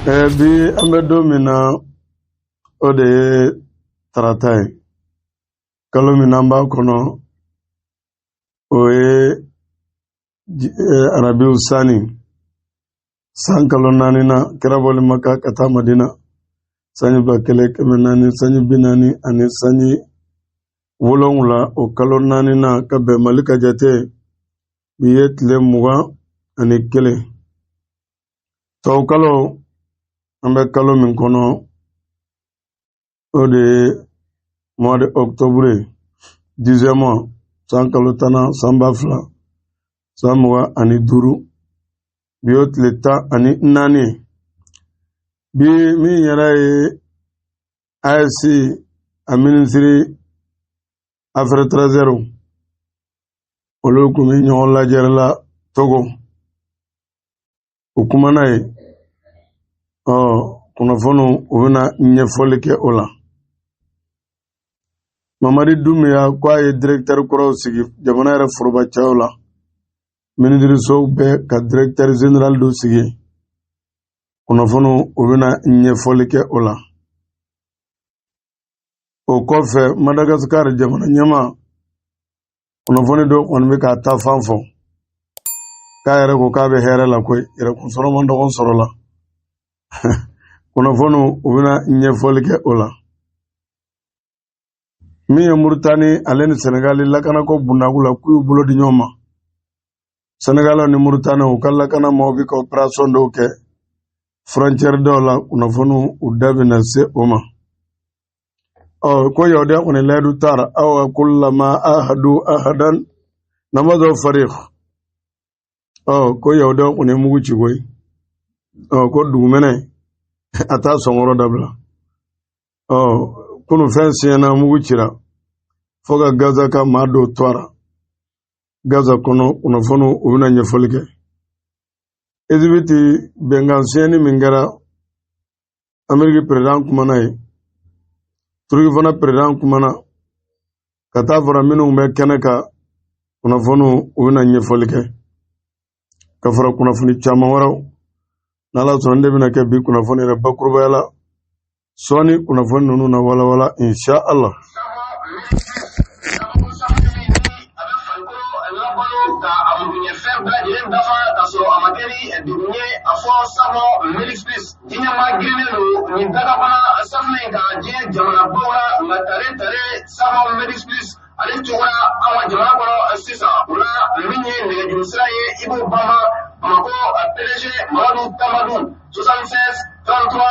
Bi an bɛ don min na, o de ye tarata ye. Kalo min n'an b'a kɔnɔ, o ye Arabiw sani, san kalo naaninan, kira bɔli Maka ka taa Madina, sanji 1440 ani sanji 7, o kalo naaninan ka bɛn Mali ka jate, bi ye tile 21. Tubabukalo, an bɛ kalo min kɔnɔ, o de ye mois de octobre ye, 10e mois, san kalo 10nan, san 2025. Bi y'o tile 14 ye. Bi min yɛrɛ ye AES a minisiri affaires étrangères, olu tun bɛ ɲɔgɔn lajɛrɛ la Togo, o kumana yen. Ɔ kunnafoniw, u bɛna ɲɛfɔli kɛ o la. Mamadi Dunbiya ko a ye directeur kuraw sigi jamana yɛrɛ forobacɛw la, minisirisow bɛɛ ka directeur général dɔ sigi. Kunnafoniw, u bɛna ɲɛfɔli kɛ o la. O kɔfɛ, Madagasikari jamana ɲɛmaa, kunnafoni dɔ kɔni bɛ k'a ta fan fɔ k'a yɛrɛ ko k'a bɛ hɛrɛ la koyi, yɛrɛkun sɔrɔ man dɔgɔn sɔrɔ la. Kunnafoniw, u bɛna ɲɛfɔli kɛ o la. Min ye Murutani ale ni Senegali lakanako bundaku la, k'u y'u bolo di ɲɔgɔn ma. Senegali ni Murutani, u ka lakana maaw bɛ ka opération dɔw kɛ frontière dɔw la. Kunnafoniw, u da bɛna se o ma. Ɔ ko yahudiya kɔni layidu taara aw kullama ahadu ahadan nabadahu fariq. Ɔ ko yahudiya kɔni ye mugu ci koyi. Ɔ ko dugumɛnɛ a t'a sɔnkɔrɔ dabila. Ɔ kunu fɛn siɲɛna, mugu cira fo ka Gaza ka maa dɔw to a la Gaza kɔnɔ. Kunnafoniw, u bɛna ɲɛfɔli kɛ. Ezibiti bɛnkan siɲɛni min kɛra, Ameriki perezidan kumana yen, Turuki fana perezidan kumana, ka taa fara minnu bɛ kɛnɛ kan. Kunnafoniw, u bɛna ɲɛfɔli kɛ ka fara kunnafoni caman wɛrɛw. N'Ala sɔnna, de bɛna kɛ bi kunnafoni yɛrɛ bakurubaya la. Sɔɔni kunnafoni ninnu na walawala, insha Allah. Fɛn bɛɛ lajɛlen dafa ka sɔrɔ a ma kɛ ni degun ye. A fɔ savon Melix Plus, diɲɛ maa girinnen don nin dagabana safunɛ in kan diɲɛ jamanabaw la, nka tare tare savon Melix Plus ale tugura an ka jamana kɔnɔ sisan. O la, min ye nɛgɛjuru sira ye, i b'o banba Bamakɔ, PDG Mamadu Tamadu, 76 33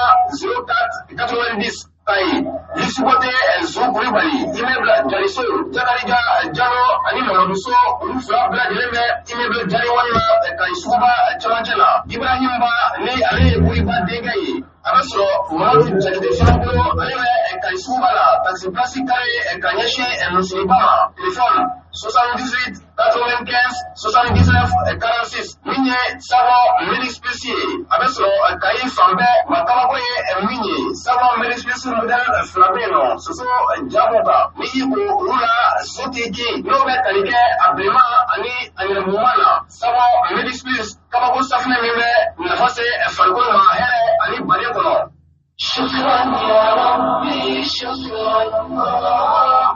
04 90. Kayi, Lisubote Zu Kulibali, immeuble Jaliso, Jakarija Jalo ani Mamadu So, olu fila bɛɛ lajɛlen bɛ immeuble Jaliwani na Kayi suguba cɛmancɛ la. Ibrahim Ba, ni ale ye Kuliba denkɛ ye, a bɛ sɔrɔ Mamadu Jakite fana bolo, ale bɛ Kayi suguba la, taxi place carré ka ɲɛsin Misiriba ma. Téléphone 78 95 79 46. Min ye savon Melix Plus ye, a bɛ sɔrɔ Kayi fan bɛɛ. Wa kabako ye min ye, savon Melix Plus modèle fila bɛ yen nɔ, soso ja b'o kan, n'i y'i ko olu la, so t'i kin, n'o bɛ tali kɛ a bilenman ani a nɛrɛmuguman na. Savon Melix Plus, kabako safunɛ min bɛ nafa se farikolo ma hɛrɛ ani baden kɔnɔ.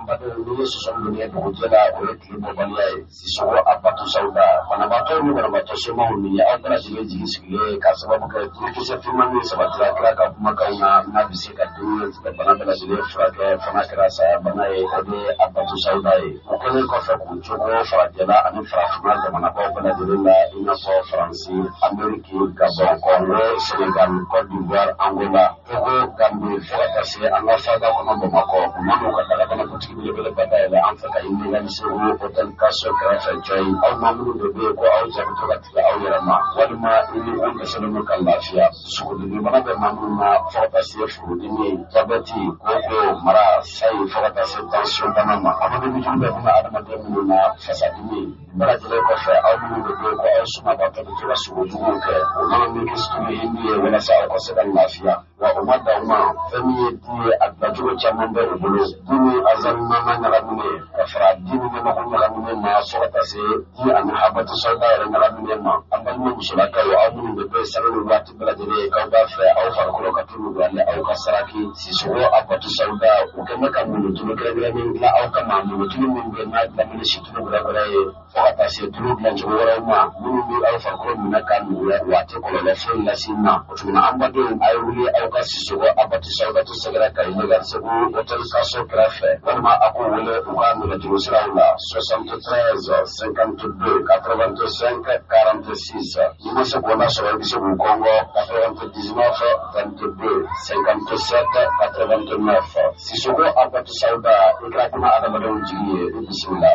Badenw, n'i ye sɔsɔ min ye dugujɛ la, o ye tile bɔbaliya ye. Sisɔkɔ a bato sawuda, banabaatɔ ni banabaatɔ somaw, nin ye aw bɛɛ lajɛlen jigi sigilen ye, k'a sababu kɛ jurukisɛ finman min sabatira kira ka kumakanw na, n'a bɛ se ka den ka bana bɛɛ lajɛlen furakɛ, fana kɛra saya bana ye, o de ye a bato sawuda ye. O kɛlen kɔfɛ, k'u cogo farajɛla ani farafinna jamanabaw bɛɛ lajɛlen la, i n'a fɔ Faransi, Ameriki, Gabɔn, Kɔngo, Senegal, Cote d'Ivoire, Angola, Togo, Gambi, fo ka taa se an ka faaba kɔnɔ Bamakɔ. U man'u ka dagabana butigi belebeleba dayɛlɛ an fɛ ka Imegali Segu Hôtel Kaso kɛrɛfɛ Jɔyi. Aw maa minnu de bɛ yen ko aw ja bɛ to ka tigɛ aw yɛrɛ ma, walima i ni u dɛsɛlen don ka lafiya, dusukundimi bana bɛ maa minnu na, fo ka taa se furudimi, jabɛti, koko, mara, sayi, fo ka taa se tansiyɔn bana ma, amademi jugu bɛ buna adamaden minnu na, fasadimi, nin bɛɛ lajɛlen kɔfɛ, aw minnu de bɛ yen ko aw sumabaatɔ bɛ to ka sogo juguw kɛ, o mana ni kisi tulu hindi ye walasa aw ka se ka lafiya. Wa o ma dan o ma, fɛn min ye di ye, a dilancogo caman bɛ u bolo. Di ni azalima ɲagaminen ka fara di ni ɲamaku ɲagaminen ma, fo ka taa se di ani habatu sawuda yɛrɛ ɲagaminen ma. An balima musolakaw, aw minnu bɛ bɛ sanga ni waati bɛɛ lajɛlen k'aw b'a fɛ aw farikolo ka to nuguya ni aw ka saraki, Sisoko habatu sawuda u kɛn bɛ ka mɔnitulu kɛrɛnkɛrɛnnen dilan aw kama, mɔnitulu min bɛ n'a dilan ni situlu wɛrɛ ye, fo ka taa se tulu dilancogo wɛrɛw ma minnu bɛ aw farikolo minɛ ka nuguya, wa a tɛ kɔlɔlɔ foyi lase ma. O tuma na, an badenw, a ye wuli aw ka Sisoko habatu sawudatu sɛgɛrɛ Kayi Mégane Segu hôtel Saso kɛrɛfɛ, walima a k'u wele u ka nɛgɛjuru siraw la 73 52 85 46. N'i ma se k'o lasɔrɔ, i bɛ se k'u kɔngɔ 99 22 57 89. Sisoko habatu sawuda, i kɛra buna adamadenw jigi ye, i bisimila.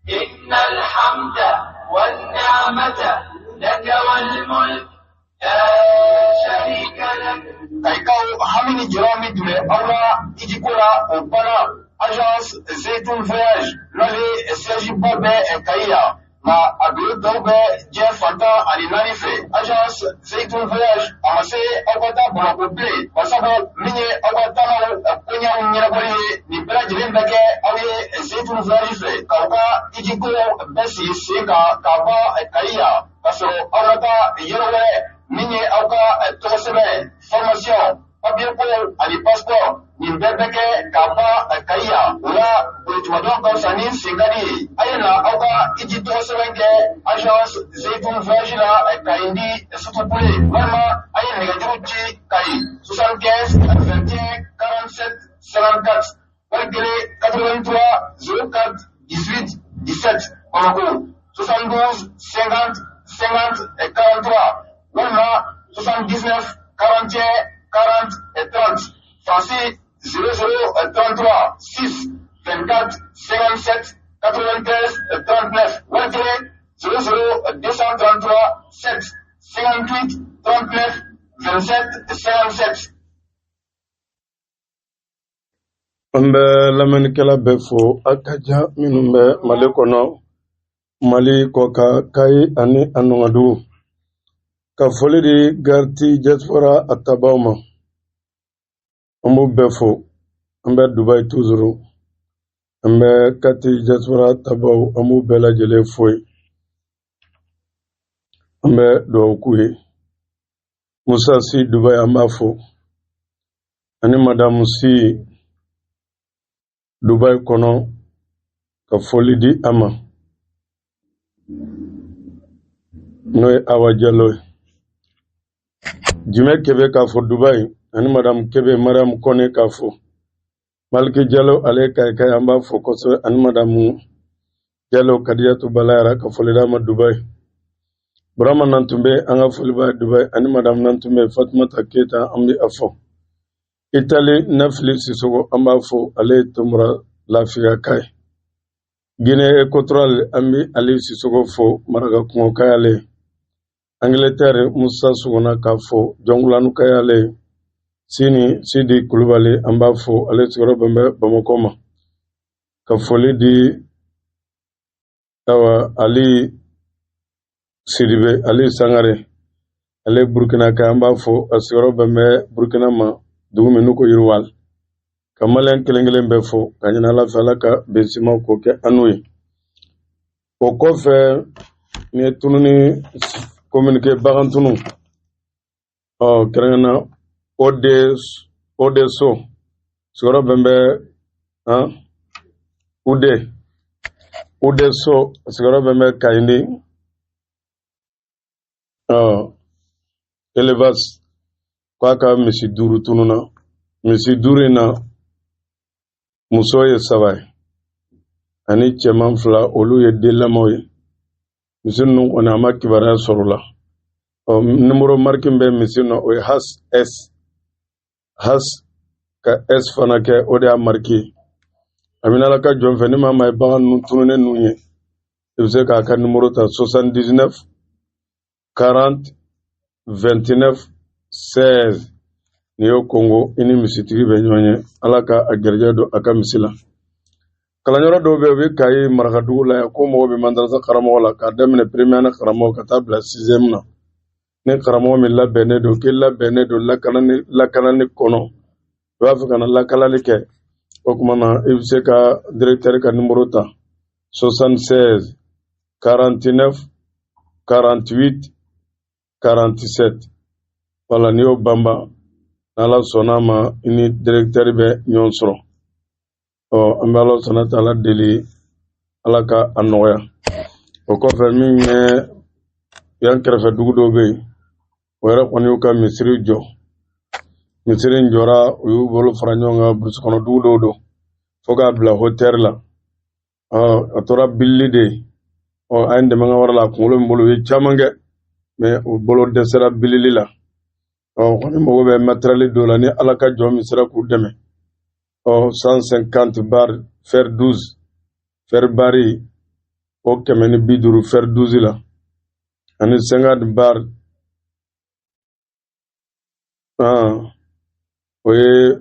إن الحمد والنعمة لك والملك لا شريك لك. Kayikaw, hami ni jɔrɔ min tun bɛ aw la ijiko la, o banna. Agence Zeytun Voyage, n'ale siège ba bɛ Kayi yan, nka a biro tɔw bɛ diɲɛ fan 14 fɛ. Agence Zeytun Voyage, a ma se aw ka taa Bamakɔ bilen, basabu min ye aw ka taamaw koɲɛw ɲɛnabɔli ye, nin bɛɛ lajɛlen bɛ kɛ aw ye Zeytun Voyage fɛ, k'aw ka ijiko bɛɛ sigi sen kan k'a ban Kayi yan, k'a sɔrɔ aw ma taa yɔrɔ wɛrɛ. Min ye aw ka tɔgɔ sɛbɛn, formation, papiye ko ani passeport, nin bɛɛ bɛ kɛ k'a ban Kayi yan. O la, bolitumadɔn ka fisa ni senkani ye. A ye na aw ka iji tɔgɔ sɛbɛn kɛ agence Zeytun Voyage la Kayindi Sutupule, walima a ye nɛgɛjuru ci Kayi 75 21 47 54, wali kelen 83 04 18 17, Bamakɔ 72 50 50 43, walima 79 41 40 30, Faransi 00 33 6 24 57 93 39, wali kelen 00 233 7 58 39 27 57. An bɛ lamɛnnikɛla bɛɛ fo, a ka ja minnu bɛ Mali kɔnɔ, Mali kɔkan, Kayi ani a nɔgɔdugu. Ka foli di Garti diaspora a tabaw ma, an b'u bɛɛ fo. An bɛ Dubayi toujours, an bɛ Kati diaspora tabaw, an b'u bɛɛ lajɛlen fo yen, an bɛ dugawu k'u ye. Musa Si Dubayi, an b'a fo, ani Madamu Si Dubayi kɔnɔ, ka foli di a ma, n'o ye Awa Jalo ye. Jimɛ Kebe k'a fo Dubayi, ani Madamu Kebe, Mariamu Kɔnɛ k'a fo. Maliki Jalo, ale ye Kayika ye, an b'a fo kosɛbɛ, ani Madamu Jalo Kadiyatu Balayara, ka foli d'a ma Dubayi. Burama Nantunbe, an ka foli b'a ye Dubayi, ani Madamu Nantunbe, Fatumata Keyita, an bɛ a fo. Itali Nafili Sisoko, an b'a fo, ale ye Tomura Lafiya ka ye. Guinée Équatoriale, an bɛ Ali Sisoko fo, Maraka kungo ka y'ale ye. Angleterre, Musa Suguna k'a fo, Jɔnkulanu ka y'ale ye. Sini Sidi Kulubali, an b'a fo, ale sigiyɔrɔ bɛn bɛ Bamakɔ ma. Ka foli di awa Ali Sidibe, Ali Sangare, ale Burkina ka, an b'a fo, a sigiyɔrɔ bɛn bɛ Burkina ma, dugu min n'u ko Yiriwal. Ka maliyɛn kelen kelen bɛɛ fo, ka ɲini Ala fɛ, Ala ka bɛnsimaw k'o kɛ an n'u ye. O kɔfɛ, nin ye tununi communiqué, bagan tunu, ɔ kɛrɛnkɛrɛnna o de so sigiyɔrɔ bɛn bɛ han ude so sigiyɔrɔ bɛn bɛ Kayindi, ɔ élevage, k'a ka misi 5 tununa. Misi 5 in na, muso ye saba ye ani cɛman fila, olu ye denlamaw ye. Misi ninnu kɔni, a ma kibaruya sɔrɔ o la. Ɔ numéro marque bɛ misi nɔ, o ye has s has ka s fana kɛ, o de y'a marque ye. A bɛ Ala ka jɔn fɛ, ni maa maa ye bagan ninnu tununnen ninnu ye, i bɛ se k'a ka numéro ta 79 40 29 16. N'i y'o kɔngɔ, i ni misitigi bɛ ɲɔgɔn ye. Ala ka a garijɛgɛ don a ka misi la. Kalanyɔrɔ dɔw bɛ yen, u bɛ Kayi Marakadugu la yan, ko mago bɛ madarasa karamɔgɔ la k'a daminɛ première année karamɔgɔ ka taa bila sixième na. Ni karamɔgɔ min labɛnnen don, k'i labɛnnen don lakanani kɔnɔ, i b'a fɛ ka na lakalali kɛ, o tuma na i bɛ se ka directeur ka nimoro ta, 76 49 48 47. Wala n'i y'o banba, n'Ala sɔnna a ma, i ni directeur bɛ ɲɔgɔn sɔrɔ. Ɔ an bɛ Ala subahana taala deli, Ala ka a nɔgɔya. O kɔfɛ, min ye yan kɛrɛfɛ dugu dɔw bɛ yen, o yɛrɛ kɔni y'u ka misiri jɔ. Misiri in jɔra, u y'u bolo fara ɲɔgɔn kan, burusi kɔnɔ dugu dɔw don, fo k'a bila hauteur la. Ɔ a tora bilili de ye. Ɔ a ye n dɛmɛ ka wari la, a kunkolo min bolo, u ye caman kɛ, mais u bolo dɛsɛra bilili la. Ɔ kɔni mago bɛ matériel dɔ la, ni Ala ka jɔn min sera k'u dɛmɛ. Ɔ 150 barre fer 12, fer barre o 150 fer 12 la, ani 50 barre, o ye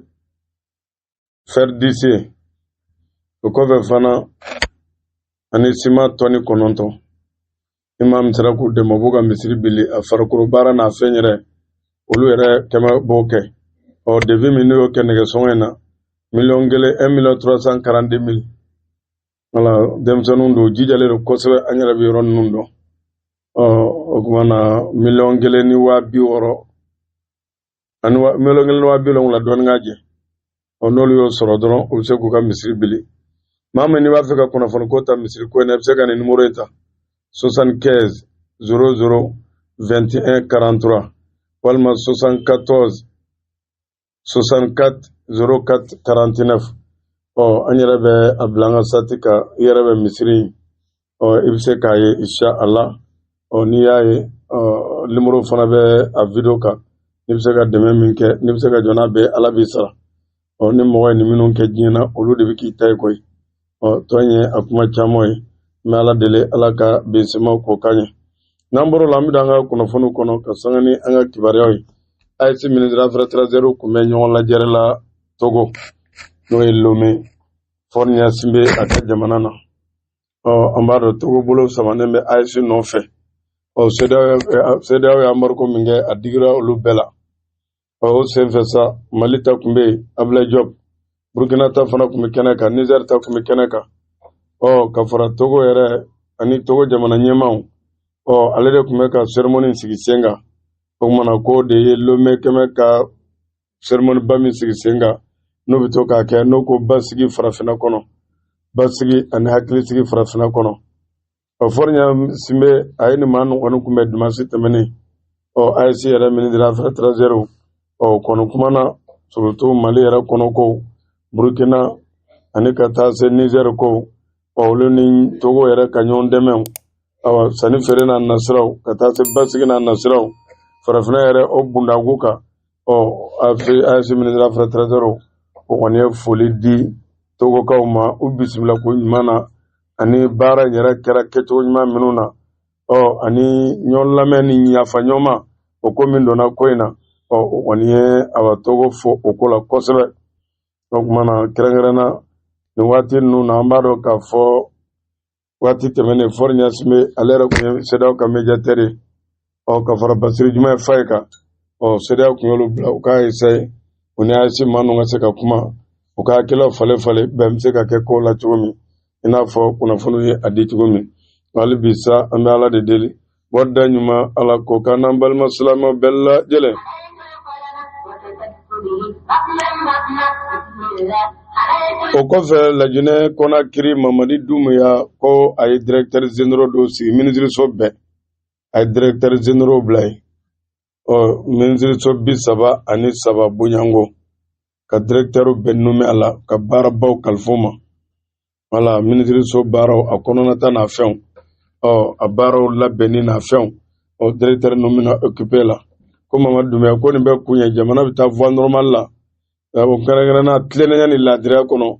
fer 10 ye. O kɔfɛ fana, ani siman tɔni 9. Ni maa min sera k'u dɛmɛ, u b'u ka misiri bili, a farikolo baara n'a fɛn yɛrɛ, olu yɛrɛ kɛmɛ b'o kɛ. Ɔ devis min n'u y'o kɛ nɛgɛsɔngɔ in na, miliyɔn 1, 1 342 000. Wala denmisɛnninw don, jijalen don kosɛbɛ, an yɛrɛ bɛ yɔrɔ ninnu dɔn. Ɔ o tuma na, miliyɔn 1 ni 60 000 ani miliyɔn 1 ni 70 000 dɔɔnin ka jɛ. Ɔ n'olu y'o sɔrɔ dɔrɔn, u bɛ se k'u ka misiri bili. Maa min n'i b'a fɛ ka kunnafoni ko ta misiri ko in na, i bɛ se ka nin nimoro in ta, 75 00 21 43, walima 74 64 04 49. Ɔ an yɛrɛ bɛ a bila an ka sati kan, i yɛrɛ bɛ misiri in, ɔ i bɛ se k'a ye insha Allah. Ɔ n'i y'a ye, ɔ nimoro fana bɛ a video kan. N'i bɛ se ka dɛmɛ min kɛ, n'i bɛ se ka jɔ n'a bɛɛ, Ala b'i sara. Ɔ ni mɔgɔ ye nin minnu kɛ diɲɛ na, olu de bɛ k'i ta ye koyi. Ɔ tɔ in ye a kuma caman ye. N bɛ Ala deli, Ala ka bensemaw k'o kan ɲɛ. N'an bɔr'o la, an bɛ don an ka kunnafoniw kɔnɔ ka sanga ni an ka kibaruyaw ye. AES ministre des affaires étrangères tun bɛ ɲɔgɔn lajɛrɛ la Togo, n'o ye Lomé, Faure Gnassingbé a ka jamana na. Ɔ an b'a dɔn Togo bolo samanen bɛ AES nɔfɛ. Ɔ CEDEAO ye embargo min kɛ, a digira olu bɛɛ la. Ɔ o senfɛ sa, Mali ta tun bɛ yen, Abdoulaye Diop, Burkina ta fana tun bɛ kɛnɛ kan, Niger ta tun bɛ kɛnɛ kan. Ɔ ka fara Togo yɛrɛ ani Togo jamana ɲɛmaaw. Ɔ ale de tun bɛ ka cérémonie sigi sen kan. O kumana k'o de ye Lomé kɛmɛ ka cérémonie ba min sigi sen kan, n'o bɛ to k'a kɛ, n'o ko basigi farafinna kɔnɔ, basigi ani hakilisigi farafinna kɔnɔ. Ɔ Faure Gnassingbé, a ye nin maa ninnu kɔni kunbɛn dimanche tɛmɛnen. Ɔ AES yɛrɛ ministre des affaires étrangères, ɔ kɔni kumana surtout Mali yɛrɛ kɔnɔ ko, Burkina ani ka taa se Niger ko, ɔ olu ni Togo yɛrɛ ka ɲɔgɔn dɛmɛ, awa sanni feere n'a nasiraw, ka taa se basigi n'a nasiraw farafinna yɛrɛ o bundago kan. Ɔ AES ministre des affaires étrangères, o kɔni ye foli di Togokaw ma, u bisimila ko ɲuman na, ani baara in yɛrɛ kɛra kɛcogo ɲuman minnu na, ɔ ani ɲɔgɔn lamɛn ni yafa ɲɔgɔn ma, o ko min donna ko in na. Ɔ o kɔni ye awa Togo fo o ko la kosɛbɛ. O tuma na, kɛrɛnkɛrɛnna nin waati ninnu na, an b'a dɔn k'a fɔ waati tɛmɛnen, Faure Gnassingbé, ale yɛrɛ tun ye CEDEAO ka médiateur ye. Ɔ ka fara Bassirou Diomaye Faye kan, ɔ CEDEAO tun y'olu bila u k'a essayer u ni AES maa ninnu ka se ka kuma, u ka hakililaw falen falen, bɛn bɛ se ka kɛ kow la cogo min, i n'a fɔ kunnafoniw ye a di cogo min. Hali bi sa, an bɛ Ala de deli, bɔda ɲuman, Ala k'o k'an n'an balima silamɛw bɛɛ lajɛlen. O kɔfɛ, Lajinɛ Conakry, Mamadi Doumbouya ko a ye directeur généraux dɔw sigi minisiriso bɛɛ, a ye directeur généraux bila yen. Ɔ minisiriso 33 bonyanko, ka directeur bɛɛ nommé a la, ka baarabaw kalifa u ma. Wala minisiriso baaraw a kɔnɔnata n'a fɛnw, ɔ a baaraw labɛnni n'a fɛnw, ɔ directeur ninnu bɛna occupé la. Ko Mamadu Doumbouya ko nin bɛɛ kun ye jamana bɛ taa voie normale la, o kɛrɛnkɛrɛnna tilennenya ni laadiriya kɔnɔ,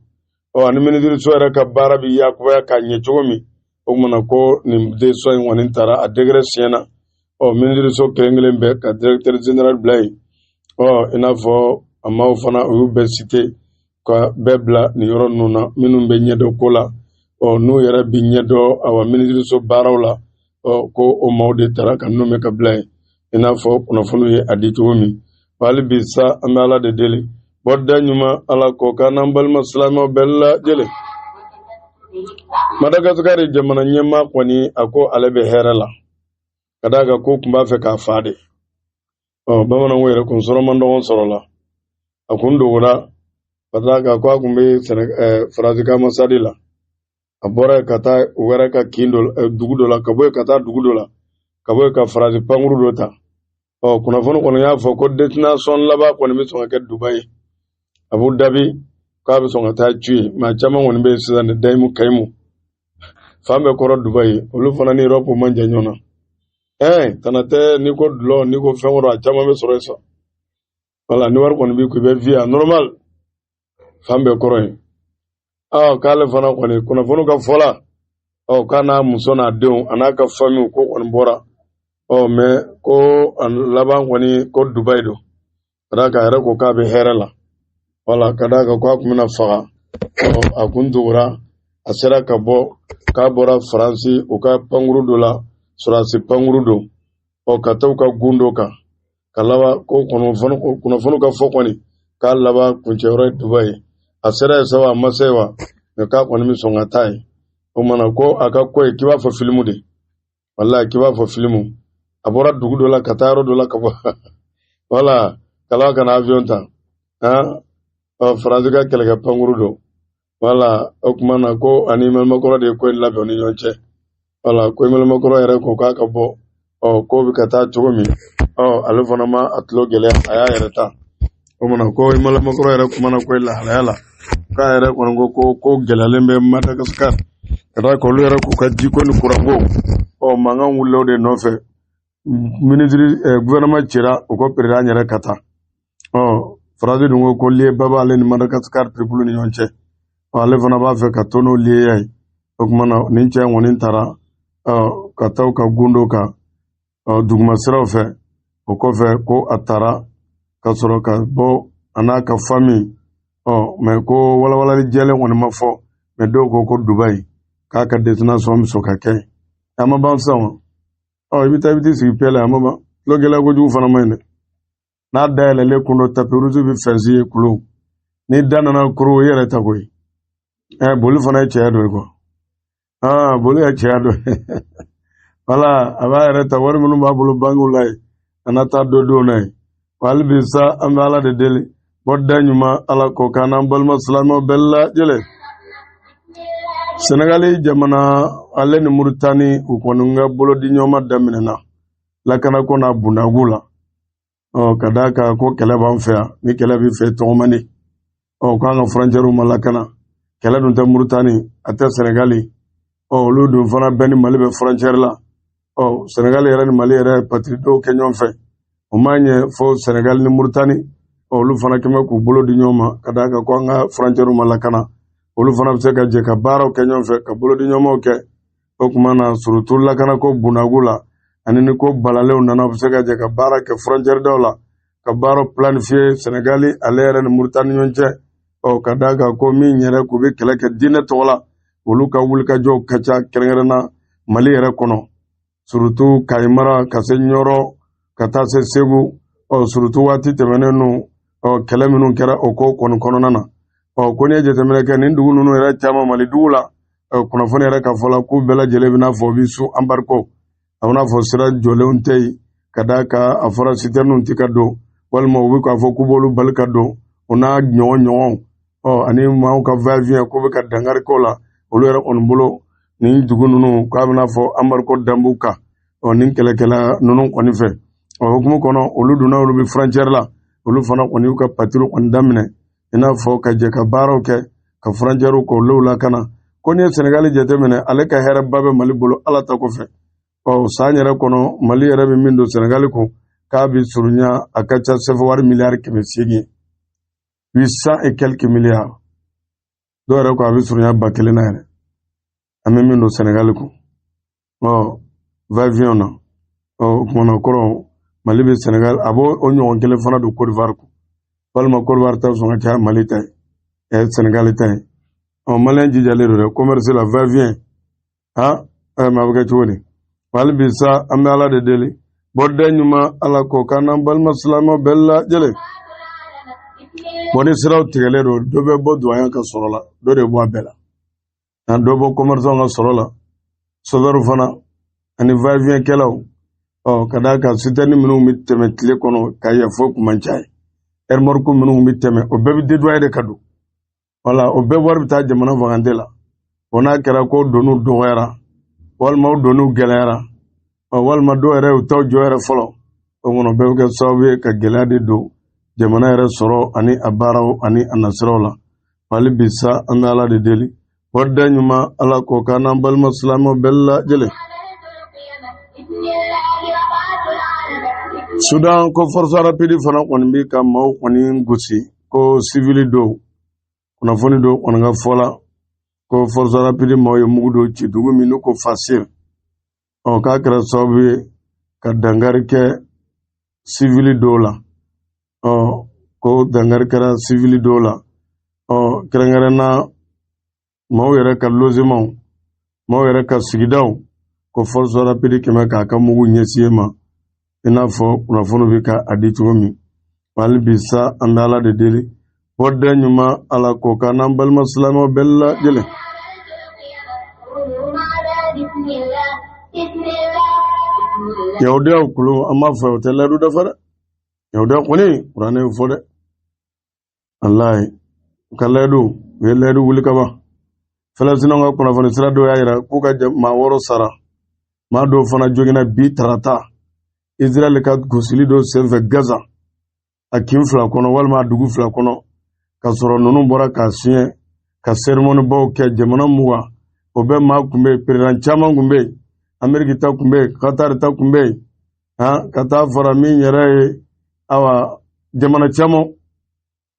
ɔ ani minisiriso yɛrɛ ka baara bɛ yakubaya k'a ɲɛ cogo min. O kumana ko nin décision in kɔni taara a décret siɲɛna. Ɔ minisiriso kelen kelen bɛɛ ka directeur général bila yen. Ɔ i n'a fɔ a maaw fana, u y'u bɛɛ cité. Ka bɛɛ bila nin yɔrɔ ninnu na, minnu bɛ ɲɛdɔn ko la, ɔ n'u yɛrɛ bi ɲɛdɔn awa minisiriso baaraw la, ɔ ko o maaw de tara ka nommer ka bila yen, i n'a fɔ kunnafoniw ye a di cogo min. Hali bi sa, an bɛ Ala de deli, bɔda ɲuman, Ala k'o k'an n'an balima silamɛw bɛɛ lajɛlen. Madagasikari jamana ɲɛmaa kɔni, a ko ale bɛ hɛrɛ la, ka d'a kan ko tun b'a fɛ k'a fa de. Ɔ bamananw yɛrɛ kun sɔrɔ man dɔgɔn sɔrɔ la, a kun dogora, ka d'a kan ko a kun bɛ Faransi ka ambassade la. A bɔra yen ka taa u yɛrɛ ka kin dɔ, dugu dɔ la, ka bɔ yen ka taa dugu dɔ la, ka bɔ yen ka Faransi pankuru dɔ ta. Ɔ kunnafoni kɔni y'a fɔ ko destination laban kɔni bɛ sɔn ka kɛ Dubayi, Abu Dhabi, k'a bɛ sɔn ka taa cu yen. Maa caman kɔni bɛ yen sisan ni dayimu kayimu fan bɛɛ kɔrɔ Dubayi, olu fana ni Europe man jan ɲɔgɔn na. Ɛɛ tana tɛ, n'i ko dulɔ, n'i ko fɛn wɛrɛ, a caman bɛ sɔrɔ yen sa. Wala ni wari kɔni b'i kun, i bɛ vie normal, fan bɛɛ kɔrɔ yen. Ɔ k'ale fana kɔni, kunnafoni ka fɔ la, ɔ k'a n'a muso n'a denw a n'a ka famille ko kɔni bɔra. Ɔ mais ko a laban kɔni ko Dubayi don, ka d'a kan a yɛrɛ ko k'a bɛ hɛrɛ la. Wala ka d'a kan ko a tun bɛna faga, ɔ a kun dogora, a sera ka bɔ, k'a bɔra Faransi u ka pankuru dɔ la, sɔrɔdasi pankuru don, ɔ ka taa u ka gun dɔ kan, ka laban ko kunnafoni ka fɔ kɔni k'a laban kuncɛyɔrɔ ye Dubayi ye. A sera yen sa wa, a ma se wa, mais k'a kɔni bɛ sɔn ka taa yen. O mana ko a ka ko ye k'i b'a fɔ filimu de, walahi k'i b'a fɔ filimu. A bɔra dugu dɔ la ka taa yɔrɔ dɔ la, ka bɔ wala ka laban ka na avion ta, han, ɔ Faransi ka kɛlɛkɛ pankuru don. Wala o tuma na ko ani Emmanuel Macron de ye ko in labɛn u ni ɲɔgɔn cɛ. Wala ko Emmanuel Macron yɛrɛ ko k'a ka bɔ, ɔ ko bɛ ka taa cogo min, ɔ ale fana ma a tulo gɛlɛya, a y'a yɛrɛ ta. O mana ko Emmanuel Macron yɛrɛ kumana ko in lahalaya la, k'a yɛrɛ kɔni ko ko ko gɛlɛyalen bɛ Madagascar, ka d'a kan olu yɛrɛ k'u ka jiko ni kuranko, ɔ mankan wulila o de nɔfɛ. Minisiri gouvernement cira, u ko président yɛrɛ ka taa. Ɔ Faransi dun ko ko lien ba b'ale ni Madagascar peuple ni ɲɔgɔn cɛ, ɔ ale fana b'a fɛ ka to n'o lien ye. O tuma na nin cɛ in kɔni taara, ɔ ka taa u ka gun dɔ kan, ɔ duguma siraw fɛ. O kɔfɛ ko a taara ka sɔrɔ ka bɔ a n'a ka famille. Ɔ mais ko walawalali jɛlen kɔni ma fɔ, mais dɔw ko ko Dubayi k'a ka destination bɛ sɔn ka kɛ. A ma ban sisan wa? Ɔ i bɛ taa, i bɛ t'i sigi pɛlɛ, a ma ban. Tulo gɛlɛya kojugu fana man ɲi dɛ. N'a dayɛlɛlen kun dɔ, tapis rouge bɛ fɛnsi ye kulo ni da nana koro, i yɛrɛ ta koyi. Ɛ boli fana ye cɛya dɔ ye quoi. Aa boli ye cɛya dɔ ye. Wala a b'a yɛrɛ ta, wari minnu b'a bolo bankiw la yen, a na taa dɔ don n'a ye. Wa hali bi sa, an bɛ Ala de deli, bɔda ɲuman, Ala k'o k'an n'an balima silamɛw bɛɛ lajɛlen. Senegali jamana ale ni Muritani, u kɔni ka bolodiɲɔgɔnma daminɛna lakanako n'a bundagu la. Ɔ ka d'a kan ko kɛlɛ b'an fɛ yan, ni kɛlɛ b'i fɛ tɔgɔ man di. Ɔ k'an ka frontière ma lakana, kɛlɛ dun tɛ Muritani, a tɛ Senegali. Ɔ olu dun fana bɛɛ ni Mali bɛ frontière la. Ɔ Senegali yɛrɛ ni Mali yɛrɛ patrouille dɔw kɛ ɲɔgɔn fɛ, o m'a ɲɛ fo Senegali ni Muritani, ɔ olu fana kɛmɛ k'u bolo di ɲɔgɔn ma, ka d'a kan ko an ka frontière ma lakana. Olu fana bɛ se ka jɛ ka baaraw kɛ ɲɔgɔn fɛ, ka bolodiɲɔgɔnmaw kɛ. O tuma na surtout lakanako bundagu la, ani ni ko balalenw nana, u bɛ se ka jɛ ka baara kɛ frontière daw la, ka baara planifier Senegali ale yɛrɛ ni Muritani ɲɔgɔn cɛ. Ɔ ka d'a kan ko min yɛrɛ k'u bɛ kɛlɛ kɛ diinɛ tɔgɔ la, olu ka wulikajɔw ka ca, kɛrɛnkɛrɛnna Mali yɛrɛ kɔnɔ, surtout Kayi mara ka se Ɲɔrɔ ka taa se Segu. Ɔ surtout waati tɛmɛnen nu, ɔ kɛlɛ minnu kɛra o ko kɔni kɔnɔna na. Ɔ ko n'i ye jateminɛ kɛ nin dugu ninnu yɛrɛ caman Mali dugu la, kunnafoni yɛrɛ ka fɔ la k'u bɛɛ lajɛlen bɛna fɔ u bɛ sous embargo, a bɛna fɔ sira jɔlenw tɛ yen, ka d'a kan a fɔra sitɛrininw tɛ ka don, walima u bɛ k'a fɔ k'u b'olu bali ka don, o n'a ɲɔgɔn ɲɔgɔnw. Ɔ ani maaw ka va-et-vient k'u bɛ ka dankari k'o la. Olu yɛrɛ kɔni bolo, nin dugu ninnu k'a bɛna fɔ embargo dan b'u kan, ɔ nin kɛlɛkɛla ninnu kɔni fɛ. Ɔ hukumu kɔnɔ, olu donna, olu bɛ frontière la, olu fana kɔni y'u ka patrouille kɔni daminɛ, i n'a fɔ ka jɛ ka baaraw kɛ ka frontière k'olu lakana. Ko n'i ye Senegali jateminɛ, ale ka hɛrɛba bɛ Mali bolo Ala ta kɔfɛ. Ɔ san yɛrɛ kɔnɔ, Mali yɛrɛ bɛ min don Senegali kun, k'a bɛ surunya, a ka ca CFA wari miliyari 800, 800 et quelques milliards. Dɔw yɛrɛ ko a bɛ surunya 1000 na yɛrɛ, an bɛ min don Senegali kun. Ɔ va-et-vient na, ɔ o kumana kɔrɔ Mali bɛ Senegal, a b'o o ɲɔgɔn kelen fana don Côte d'Ivoire kun, walima Côte d'Ivoire ta sɔn ka caya Mali ta ye. Senegali ta ye. Ɔ, maliyɛn jijalen don dɛ, commerce la, va vient. Ha, ɛ, ma bɛ kɛ cogo di? Hali bi sa, an bɛ Ala de deli, bɔda ɲuman, Ala k'o k'an n'an balima silamɛw bɛɛ lajɛlen. Bɔn, ni siraw tigɛlen don, dɔ bɛ bɔ duwanya ka sɔrɔ la, dɔ de bɔ a bɛɛ la, nka dɔ bɔ commerçant ka sɔrɔ la, chauffeur fana ani va vient kɛlaw. Ɔ, ka d'a kan citerne minnu bɛ tɛmɛ tile kɔnɔ ka yɛ fo kun man ca ye, remorque minnu bɛ tɛmɛ, o bɛɛ bɛ dédouaner de ka don. Wala o bɛɛ wari bɛ taa jamana vagante la. O n'a kɛra ko doniw dɔgɔyara, walima o doniw gɛlɛyara, ɔ, walima dɔw yɛrɛ y'u taw jɔ yɛrɛ fɔlɔ, o kɔnɔ bɛɛ bɛ kɛ sababu ye ka gɛlɛya de don jamana yɛrɛ sɔrɔ ani a baaraw ani a nasiraw la. Hali bi sa, an bɛ Ala de deli, bɔda ɲuman, Ala k'o k'an n'an balima silamɛw bɛɛ lajɛlen. Sudan ko force rapide fana kɔni bɛ ka maaw kɔni gosi, ko sivili dɔw. Kunnafoni dɔw kɔni ka fɔ la ko force rapide maaw ye mugu dɔw ci dugu min n'u ko Fasir. Ɔ, k'a kɛra sababu ye ka dankari kɛ sivili dɔw la. Ɔ, ko dankari kɛra sivili dɔw la, ɔ, kɛrɛnkɛrɛnna maaw yɛrɛ ka lozemanw, maaw yɛrɛ ka sigidaw, ko force rapide kɛmɛ k'a ka mugu ɲɛsin ma, i n'a fɔ kunnafoni bɛ ka a di cogo min. Hali bi sa, an bɛ Ala de deli, bɔda ɲuman, Ala k'o k'an n'an balima silamɛw bɛɛ lajɛlen. Yahudiyaw kulu, an b'a fɔ o tɛ layidu dafa dɛ. Yahudiya kɔni, kuranɛ y'o fɔ dɛ. Walayi, u ka layidu, u ye layidu wuli ka ban. Falastinɛw ka kunnafoni sira dɔw y'a yira k'u ka maa 6 sara, maa dɔw fana joginna bi tarata, Israɛl ka gosili dɔ senfɛ Gaza, a kin 2 kɔnɔ walima a dugu 2 kɔnɔ, ka sɔrɔ ninnu bɔra k'a siɲɛ ka seremonibaw kɛ. Jamana 20 o bɛɛ maa kun bɛ yen, perezidan caman kun bɛ yen, Ameriki ta kun bɛ yen, Katari ta kun bɛ yen, han, ka taa fara min yɛrɛ ye, awa, jamana caman,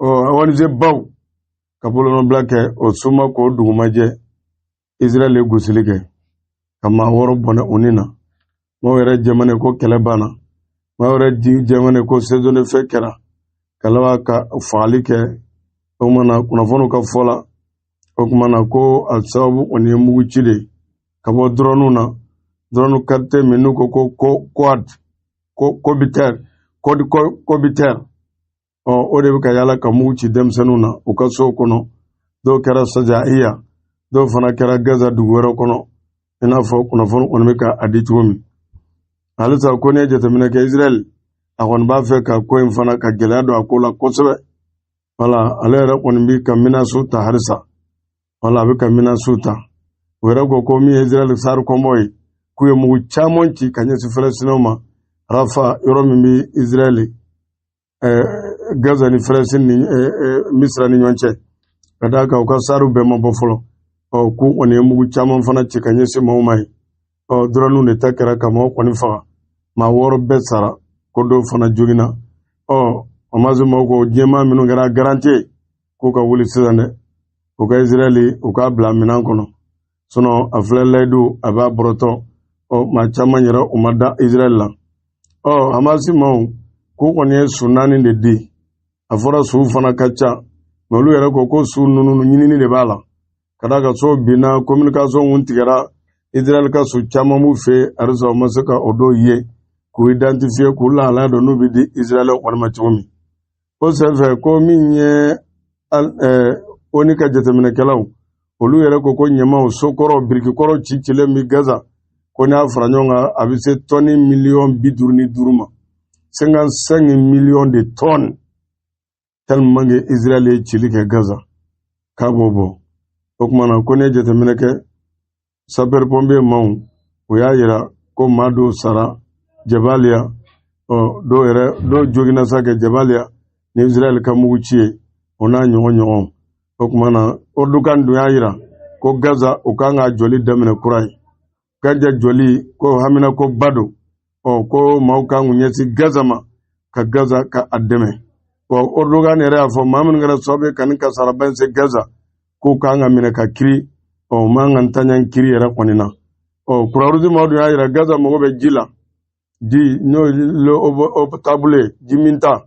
ɔ, ONG baw ka bolonɔbila kɛ. O su ma ko dugu ma jɛ, Israɛl ye gosili kɛ ka maa 6 bɔnɛ u ni na. Maaw yɛrɛ jɛmanen ko kɛlɛ banna, maaw yɛrɛ jɛmanen ko cessez-le-feu kɛra, ka laban ka fagali kɛ. O tuma na, kunnafoniw ka fɔ la, o tuma na ko a sababu kɔni ye mugu ci de ye ka bɔ dɔrɔnuw na, drone qualité min n'u ko ko quad copter, quadcopter. Ɔ, o de bɛ ka yaala ka mugu ci denmisɛnninw na u ka sow kɔnɔ. Dɔw kɛra Sajaiya, dɔw fana kɛra Gaza dugu wɛrɛ kɔnɔ, i n'a fɔ kunnafoni kɔni bɛ ka a di cogo min. Halisa ko n'i ye jateminɛ kɛ, Israɛl a kɔni b'a fɛ ka ko in fana ka gɛlɛya don a ko la kosɛbɛ. Wala ale yɛrɛ kɔni bɛ ka menace ta halisa, wala a bɛ ka menace ta. O yɛrɛ ko ko min ye Israɛl char combat ye, k'u ye mugu caman ci ka ɲɛsin Falastinɛw ma Rafa, yɔrɔ min bɛ Israɛl, Gaza ni Falastin ni Misira ni ɲɔgɔn cɛ, ka d'a kan u ka char bɛɛ ma bɔ fɔlɔ. Ɔ, k'u kɔni ye mugu caman fana ci ka ɲɛsin maaw ma yen. Ɔ, drone de ta kɛra ka maaw kɔni faga, maa 6 bɛɛ sara, ko dɔw fana joginna. Ɔ, Hamas maaw ko diɲɛmaa minnu kɛra garantie ye, k'u ka wuli sisan dɛ, u ka Israɛl u k'a bila minɛn kɔnɔ, sinon a filɛ layidu a b'a bɔrɔtɔ. Ɔ, maa caman yɛrɛ u ma da Israɛl la. Ɔ, Hamas maaw k'u kɔni ye su 4 de di. A fɔra suw fana ka ca, mɛ olu yɛrɛ ko ko su ninnu ɲinini de b'a la, ka d'a kan so binna, communication kun tigɛra, Israɛl ka su caman b'u fɛ yen halisa, u ma se ka o dɔw ye k'u identifier, k'u lahalaya dɔn n'u bɛ di Israɛl kɔni ma cogo min. O senfɛ ko min ye ONU ka jateminɛkɛlaw, olu yɛrɛ ko ko ɲamaw, sokɔrɔ, birikikɔrɔ ci cilen bɛ Gaza, ko n'i y'a fara ɲɔgɔn kan, a bɛ se tɔni miliyɔn 55 ma, 55 millions de tonnes, tellement que Israël ye cili kɛ Gaza k'a b'o bɔ. O tuma na ko n'i ye jateminɛ kɛ, sapeur pompier maaw, o y'a yira ko maa dɔw sara Jabaliya. Ɔ, dɔw yɛrɛ, dɔw joginna sa kɛ Jabaliya ni Israël ka mugu ci ye, o n'a ɲɔgɔn ɲɔgɔn. O tuma na Erdogan dun y'a yira ko Gaza, u kan ka jɔli daminɛ kura ye. Gaza jɔli ko haminako ba don. Ɔ, ko maaw kan k'u ɲɛsin Gaza ma, ka Gaza ka a dɛmɛ. Ɔ, Erdogan yɛrɛ y'a fɔ maa minnu kɛra sababu ye ka nin kasaraba in se Gaza, k'u kan ka minɛ ka kiri. Ɔ, u man kan taɲa kiri yɛrɛ kɔni na. Ɔ, Croix-Rouge maaw dun y'a yira Gaza mago bɛ ji la, ji n'o ye l'eau potable ye, ji minta.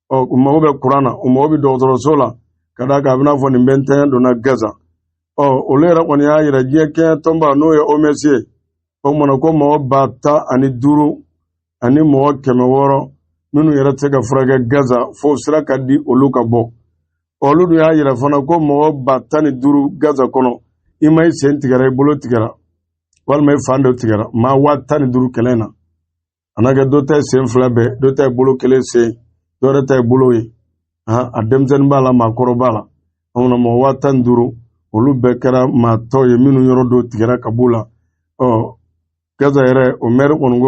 Ɔ, u mago bɛ kuran na, u mago bɛ dɔgɔtɔrɔso la. Ka d'a kan a bɛna fɔ nin bɛɛ ntanya donna Gaza. Ɔ olu yɛrɛ kɔni y'a yira diɲɛ kɛnyɛ tɔnba n'o ye OMS ye, o kumana ko mɔgɔ 15,600 minnu yɛrɛ tɛ se ka furakɛ Gaza fo sira ka di olu ka bɔ. Olu dun y'a yira fana ko mɔgɔ 15,000 Gaza kɔnɔ, i ma i sen tigɛra, i bolo tigɛra, walima i fan dɔ tigɛra, maa 15,000 kɛlɛ in na. A n'a kɛ dɔ ta ye sen fila bɛɛ, dɔ ta ye bolo kelen sen, dɔ yɛrɛ ta ye bolo ye, a denmisɛnnin b'a la, maakɔrɔ b'a la. O kumana mɔgɔ 15,000 olu bɛɛ kɛra maa tɔw ye minnu yɔrɔ dɔ tigɛra ka b'u la. Ɔ Gaza yɛrɛ o mɛri kɔni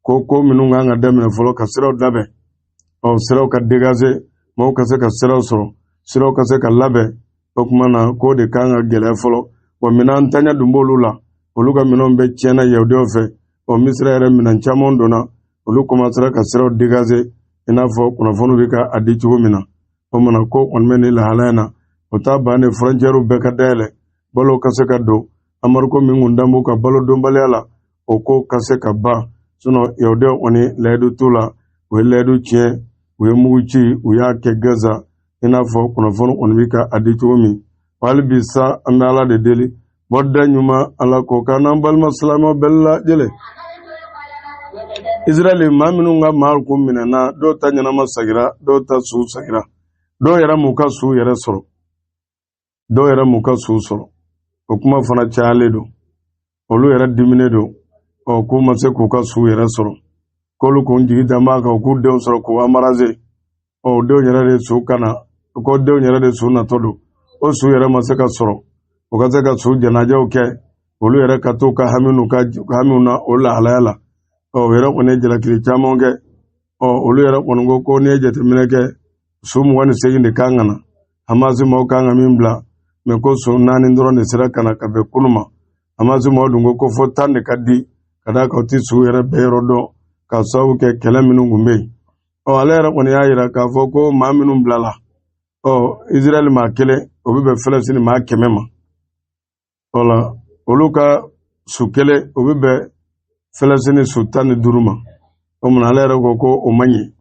ko ko minnu kan ka daminɛ fɔlɔ ka siraw labɛn, ɔ siraw ka dégager, mɔgɔw ka se ka siraw sɔrɔ, siraw ka se ka labɛn. O tuma na k'o de kan ka gɛlɛya fɔlɔ. Wa minɛn ntanya dun b'olu la, olu ka minɛnw bɛɛ tiɲɛna yahudiyaw fɛ. Ɔ Misira yɛrɛ minɛn caman donna, olu kɔmansera ka siraw dégager i n'a fɔ kunnafoniw bɛ ka a di cogo min na. O mana ko kɔni bɛ nin lahalaya in na, o t'a bannen frontières bɛɛ ka dayɛlɛ, balo ka se ka don. Embargo min kun dan b'u ka balo donbaliya la, o ko ka se ka ban. Sinon yahudiyaw kɔni layidu t'u la, u ye layidu tiɲɛ, u ye mugu ci, u y'a kɛ Gaza i n'a fɔ kunnafoni kɔni bɛ ka a di cogo min. Hali bi sa an bɛ Ala de deli, bɔda ɲuman Ala k'o k'an n'an balima silamɛw bɛɛ lajɛlen. Israɛl maa minnu ka maa kun minɛna, dɔw ta ɲɛnama sagira, dɔw ta su sagira, dɔw yɛrɛ m'u ka su yɛrɛ sɔrɔ, dɔw yɛrɛ m'u ka su sɔrɔ. O kuma fana cayalen don, olu yɛrɛ diminen don. Ɔ k'u ma se k'u ka su yɛrɛ sɔrɔ, k'olu kun jigi dan b'a kan k'u denw sɔrɔ k'u embrasser. Ɔ o denw yɛrɛ de su ka na, ko denw yɛrɛ de su natɔ don, o su yɛrɛ ma se ka sɔrɔ, o ka se ka su janajaw kɛ, olu yɛrɛ ka to ka hami n'u ka hamiw na o lahalaya la. Ɔ o yɛrɛ kɔni ye jalakili caman kɛ. Ɔ olu yɛrɛ kɔni ko ko n'i ye jateminɛ kɛ, su 28 de kan ka na, Hamasi maaw kan ka min bila, mɛ ko su naani dɔrɔn de sera ka na ka bɛn kunu ma. Hamasi maaw dun ko ko fo 10 de ka di, ka d'a kan u ti su yɛrɛ bɛɛ yɔrɔ dɔn ka sababu kɛ kɛlɛ minnu kun bɛ yen. Ɔ ale yɛrɛ kɔni y'a yira k'a fɔ ko maa minnu bilala, ɔ Israɛl maa kelen o bɛ bɛn Falasini maa 100 ma. Wala olu ka su kelen o bɛ bɛn Falasini su 15 ma. O munna ale yɛrɛ ko ko o man ɲi,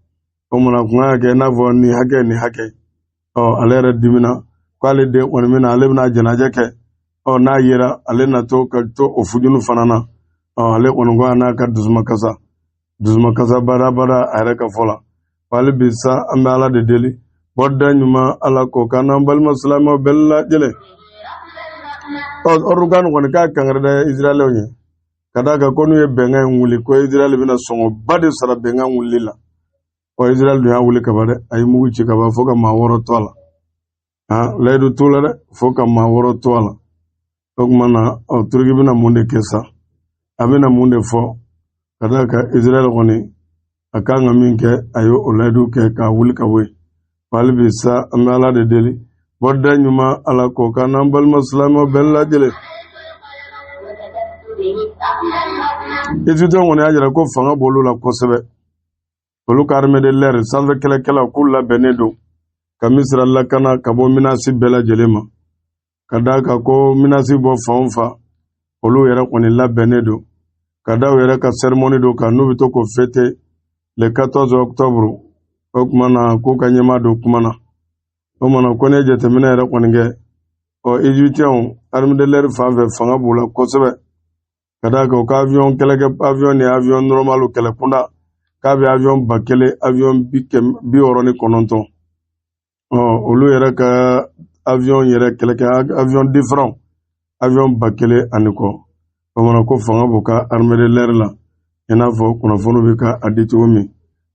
o munna kun kan ka kɛ i n'a fɔ nin hakɛ nin hakɛ. Ɔ ale yɛrɛ dimina k'ale den kɔni bɛna, ale bɛna jɛnajɛ kɛ. Ɔ n'a yera ale na to ka to o fujunu fana na. Ɔ ale kɔni ko a n'a ka dusumakasa dusumakasa badabada a yɛrɛ ka fɔ la. Hali bi sa an bɛ Ala de deli, bɔda ɲuman Ala k'o k'an n'an balima silamɛw bɛɛ lajɛlen. Ɔ Erdogan kɔni k'a kangari da Israɛlɛw ye ka d'a kan ko n'u ye bɛnkan in wuli, ko Israɛl bɛna sɔngɔba de sara bɛnkan wulili la. Ɔ Israɛl dun y'a wuli kaban dɛ, a ye mugu ci kaban fo ka maa 6 to a la. Layidu t'u la dɛ, fo ka maa 6 to a la. O tuma na ɔ Turki bɛna mun de kɛ sa? A bɛna mun de fɔ? Ka d'a kan Israɛl kɔni a kan ka min kɛ, a ye o layidu kɛ k'a wuli ka bɔ yen. Hali bi sa an bɛ Ala de deli, bɔda ɲuman Ala k'o k'an n'an balima silamɛw bɛɛ lajɛlen. Égyptiens kɔni y'a jira ko fanga b'olu la kosɛbɛ, olu ka armée de l'air sanfɛ kɛlɛkɛlaw k'u labɛnnen don ka Misira lakana ka bɔ menace bɛɛ lajɛlen ma, ka d'a kan ko menace bɔ fan o fan, olu yɛrɛ kɔni labɛnnen don ka da u yɛrɛ ka cérémonie dɔ kan n'u bɛ to k'o fêter le 14 octobre. O tuma na k'u ka ɲɛmaa don kuma na. O mana ko ne ye jateminɛ yɛrɛ kɔni kɛ, ɔ égyptiens armée de l'air fan fɛ fanga b'u la kosɛbɛ, ka d'a kan u ka avion kɛlɛkɛ avion ni avion normal kɛlɛ kunda k'a bɛ avion 1000, avion 169. Ɔ olu yɛrɛ ka avion yɛrɛ kɛlɛkɛ avion différent avion 1000 ani kɔ. O mana ko fanga b'u ka armée de l'air la i n'a fɔ kunnafoni bɛ ka a di cogo min.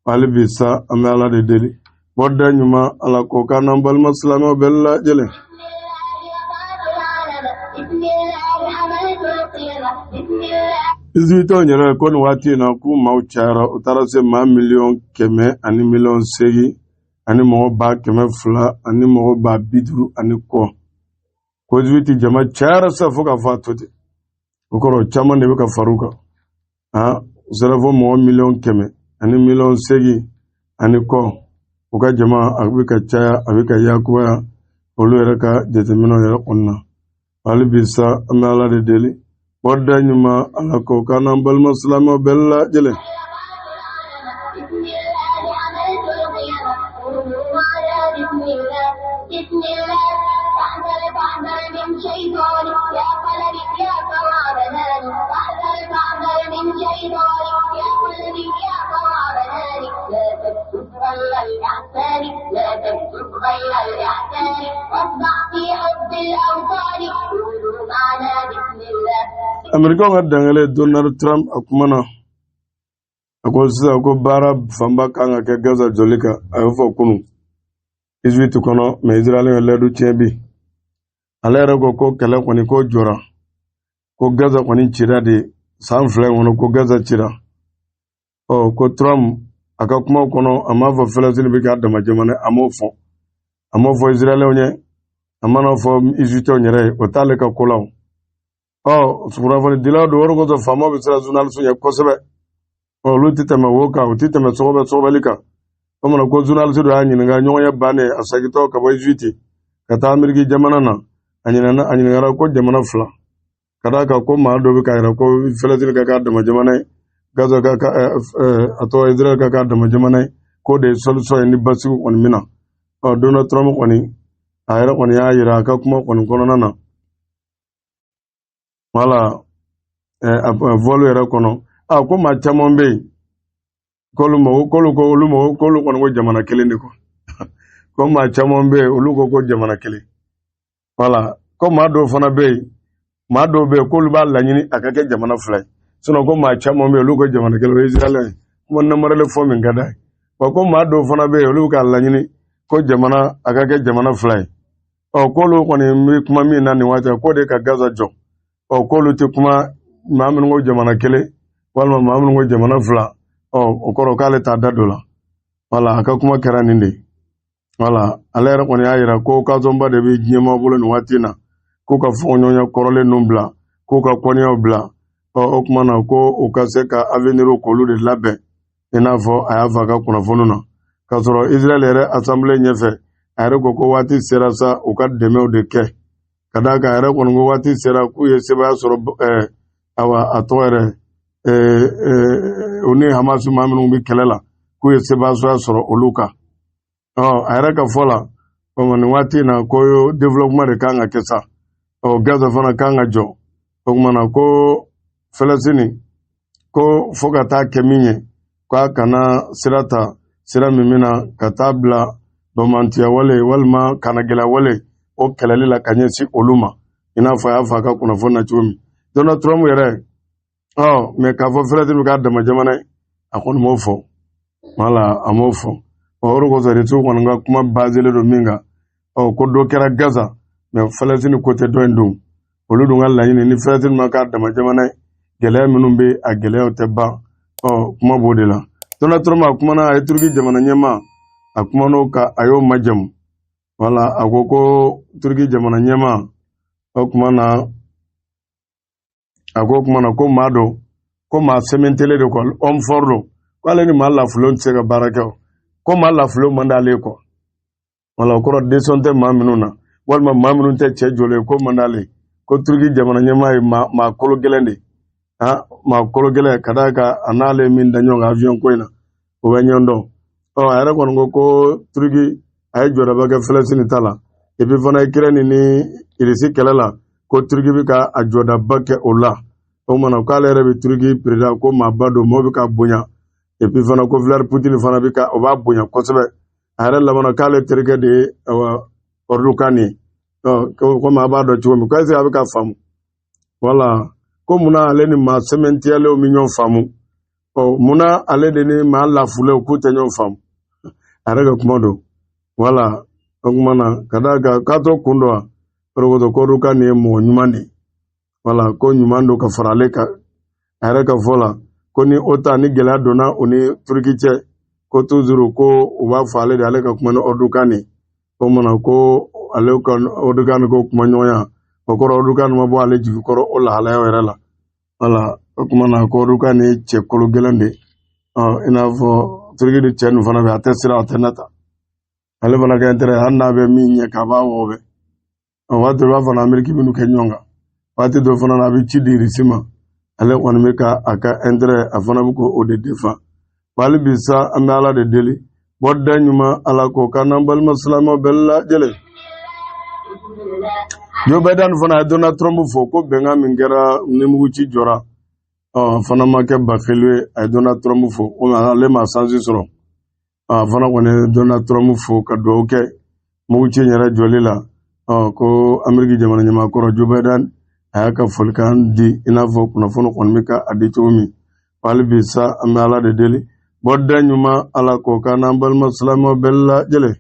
Hali bi sa an bɛ Ala de deli, bɔda ɲuman Ala k'o k'an n'an balima silamɛw bɛɛ lajɛlen. Égyptiens yɛrɛ ko nin waati in na k'u maaw cayara, u taara se maa 100,000,000 ani 8,000,000 ani mɔgɔ 200,000 ani mɔgɔ 50,000 ani kɔ. Ko Égypte jama cayara sa fo k'a fɔ a to ten, o kɔrɔ caman de bɛ ka far'u kan. U sera fo mɔgɔ 100,000,000 ani 8,000,000 ani kɔ. U ka jama a bɛ ka caya, a bɛ ka yakubaya olu yɛrɛ ka jateminɛw yɛrɛ kɔnɔna. Hali bi sa an bɛ Ala de deli, bɔda ɲuman Ala k'o k'an n'an balima silamɛw bɛɛ lajɛlen. Amerikaw ka dangɛlɛ Donald Trump a kumana, a ko sisan ko baara fanba kan ka kɛ Gaza jɔli kan. A y'o fɔ kunu Egypte kɔnɔ, mais Israël ye layidu tiɲɛ bi. Ale yɛrɛ ko ko kɛlɛ kɔni ko jɔra, ko Gaza kɔni cira de san 2 in kɔnɔ, ko Gaza cira. Ɔ ko Trump a ka kumaw kɔnɔ, a m'a fɔ Palestine bɛ k'a dama jamana, a m'o fɔ, a m'o fɔ Israɛlɛnw ye, a man'a fɔ Égyptɛnw yɛrɛ ye, o t'ale ka ko la. O ɔ kunnafonidilaw don, o de kosɔn faamaw bɛ siran journaliste ɲɛ kosɛbɛ. Ɔ olu tɛ tɛmɛ wo kan, u tɛ tɛmɛ sɔgɔbɛ sɔgɔbɛli kan. O mana ko journaliste dɔ y'a ɲininka ɲɔgɔnye bannen, a segintɔ ka bɔ Égypte ka taa Ameriki jamana na, a ɲinɛna, a ɲininkara ko jamana fila, ka d'a kan ko maa dɔ bɛ k'a yira ko Palestine ka k'a dama jamana ye, Gaza ka ka a tɔgɔ Israël ka k'a dama jamana ye, k'o de ye solution ye ni basigi kɔni bɛ na. Ɔ Donald Trump kɔni, a yɛrɛ kɔni y'a yira a ka kuma kɔni kɔnɔna na, wala vocal yɛrɛ kɔnɔ, a ko maa caman bɛ yen k'olu mago k'olu ko olu mago k'olu kɔni ko jamana kelen de kɔ, ko maa caman bɛ yen, olu ko ko jamana kelen, wala ko maa dɔw fana bɛ yen, maa dɔw bɛ yen k'olu b'a laɲini a ka kɛ jamana fila ye, sinon ko maa caman bɛ yen, olu ko jamana kelen, o ye Israël ye, kuma namaralen fɔ min ka d'a ye. Wa ko maa dɔw fana bɛ yen, olu bɛ k'a laɲini ko jamana a ka kɛ jamana fila ye. Ɔ k'olu kɔni bɛ kuma min na nin waati, k'o de ka Gaza jɔ. Ɔ k'olu tɛ kuma maa minnu ko jamana kelen walima maa minnu ko jamana fila. Ɔ o kɔrɔ k'ale t'a da don la, wala a ka kuma kɛra nin de ye. Wala ale yɛrɛ kɔni y'a yira ko occasion ba de bɛ diɲɛmaa bolo nin waati in na, k'u ka fɔɲɔgɔnya kɔrɔlen ninnu bila, k'u ka kɔniyaw bila. Ɔ o tuma na ko u ka se ka avenir k'olu de labɛn, i n'a fɔ a y'a fɔ a ka kunnafoni na. K'a sɔrɔ Israël yɛrɛ assemblée ɲɛfɛ, a yɛrɛ ko ko waati sera sa u ka dɛmɛw de kɛ, ka d'a kan a yɛrɛ kɔni ko waati sera k'u ye sebaaya sɔrɔ, awa a tɔgɔ yɛrɛ, u ni Hamas maa minnu bɛ kɛlɛ la, k'u ye sebaaya sɔrɔ olu kan. Ɔ a yɛrɛ ka fɔ la, nin waati in na, ko développement de kan ka kɛ sa. Ɔ Gaza fana kan ka jɔ. O tuma na ko Falasini ko fo ka taa kɛ min ye, k'a kana sira ta, sira min bɛna ka taa bila banbaanciya wale walima kanagɛlɛya wale o kɛlɛli la ka ɲɛsin olu ma, i n'a fɔ a y'a fɔ a ka kunnafoni na cogo min. Donald Trump yɛrɛ, ɔ mais k'a fɔ Falasini bɛ k'a dama jamana ye, a kɔni m'o fɔ, wala a m'o fɔ. Ɔ o de kosɔn Irisiw kɔni ka kuma bazelen don min kan, ɔ ko dɔ kɛra Gaza, mais Falasini ko tɛ dɔ in dun. Olu dun ka laɲini ni Falasini ma k'a dama jamana ye, gɛlɛya minnu bɛ, a gɛlɛyaw tɛ ban. Ɔ kuma b'o de la. Donald Trump a kumana, a ye Turuki jamana ɲɛmaa, a kuman'o kan, a y'o majamu. Wala a ko ko Turuki jamana ɲɛmaa, o tuma na a ko o tuma na ko maa don, ko maa sɛmɛntelen de quoi, homme fort don, ko ale ni maa lafulenw tɛ se ka baara kɛ, o ko maa lafulenw man d'ale ye quoi. Wala o kɔrɔ desɔn tɛ maa minnu na, walima maa minnu tɛ cɛ jɔlen ye, ko man d'ale ye. Ko Turuki jamana ɲɛmaa ye maa kolo gɛlɛn de ye, maa kolo gɛlɛn, ka d'a kan a n'ale ye min da ɲɔgɔn kan avion ko in na, o bɛ ɲɔgɔn dɔn. Ɔ a yɛrɛ kɔni ko ko Turuki a ye jɔdaba kɛ Falasini ta la, et puis fana Ukraine ni Irisi kɛlɛ la, ko Turuki bɛ ka a jɔdaba kɛ o la. O tuma na k'ale yɛrɛ bɛ Turuki président ko maaba don, mɔgɔw bɛ ka bonya, et puis fana ko Vladimir Poutine fana bɛ ka o b'a bonya kosɛbɛ. A yɛrɛ labanna k'ale terikɛ de ye awa Erdogan ye. Ɔ komi a b'a dɔn cogo min, ko est-ce que a bɛ ka faamu? Wala ko munna ale ni maa sɛmɛntiyalenw bɛ ɲɔgɔn faamu? Ɔ munna ale de ni maa lafulenw k'u tɛ ɲɔgɔn faamu? A yɛrɛ ka kuma don. Wala o tuma na ka d'a kan k'a t'o kun dɔn wa? O de kosɔn ko Erdogan ye mɔgɔ ɲuman de ye, wala ko ɲuman don ka fara ale kan. A yɛrɛ ka fɔ la, ko ni OTAN ni gɛlɛya donna u ni Turuki cɛ, ko toujours ko u b'a fɔ ale de, ale ka kuma ni Erdogan ye. O tuma na ko ale ka Erdogan ko kuma ɲɔgɔnya, o kɔrɔ Erdogan ma bɔ ale jigi kɔrɔ o lahalaya yɛrɛ la. Wala o tuma na ko Erdogan ye cɛ kolo gɛlɛn de ye. Ɔ i n'a fɔ Turuki ni cɛ ninnu fana bɛ, a tɛ siran, a tɛ nata, ale fana ka intérêt, hali n'a bɛ min ɲɛ k'a b'a wɔbɛ. O waati i b'a fɔ Ameriki minnu kɛ ɲɔgɔn kan, waati dɔ fana na a bɛ ci di Irisi ma, ale kɔni bɛ ka a ka intérêt, a fana bɛ k'o de défend. Hali bi sa, an bɛ Ala de deli, bɔda ɲuman Ala k'o k'an n'an balima silamɛw bɛɛ lajɛlen. Joe Biden fana ye Donald Trump fo ko bɛnkan min kɛra ni muguci jɔra, ɔ fana ma kɛ bafilu ye. A ye Donald Trump fo komi ale ma chance sɔrɔ, a fana kɔni ye Donald Trump fo ka dugawu kɛ. Muguci in yɛrɛ jɔli la, ko Ameriki jamana ɲɛmaa kɔrɔ Joe Biden a y'a ka folikan di, i n'a fɔ kunnafoni kɔni bɛ ka a di cogo min. Hali bi sa, an bɛ Ala de deli, bɔda ɲuman Ala k'o k'an n'an balima silamɛw bɛɛ lajɛlen.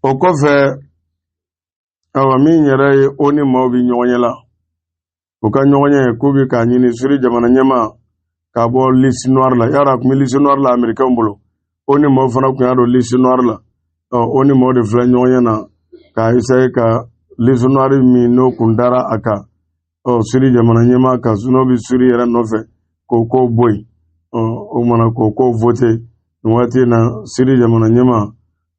O kɔfɛ, awa, min yɛrɛ ye ONU maaw bɛ ɲɔgɔnye la, u ka ɲɔgɔnye k'u bɛ k'a ɲini Siri jamana ɲɛmaa k'a bɔ liste noire la. Yala a tun bɛ liste noire la Américain bolo, ONU maaw fana tun y'a don liste noire la. Ɔ, ONU maaw de filɛ ɲɔgɔnye na k'a essayer ka liste noire min n'o kun dara a kan, ɔ, Siri jamana ɲɛmaa kan, n'o bɛ Siri yɛrɛ nɔfɛ, k'o ko bɔ yen. Ɔ, o kumana k'o ko voter nin waati in na. Siri jamana ɲɛmaa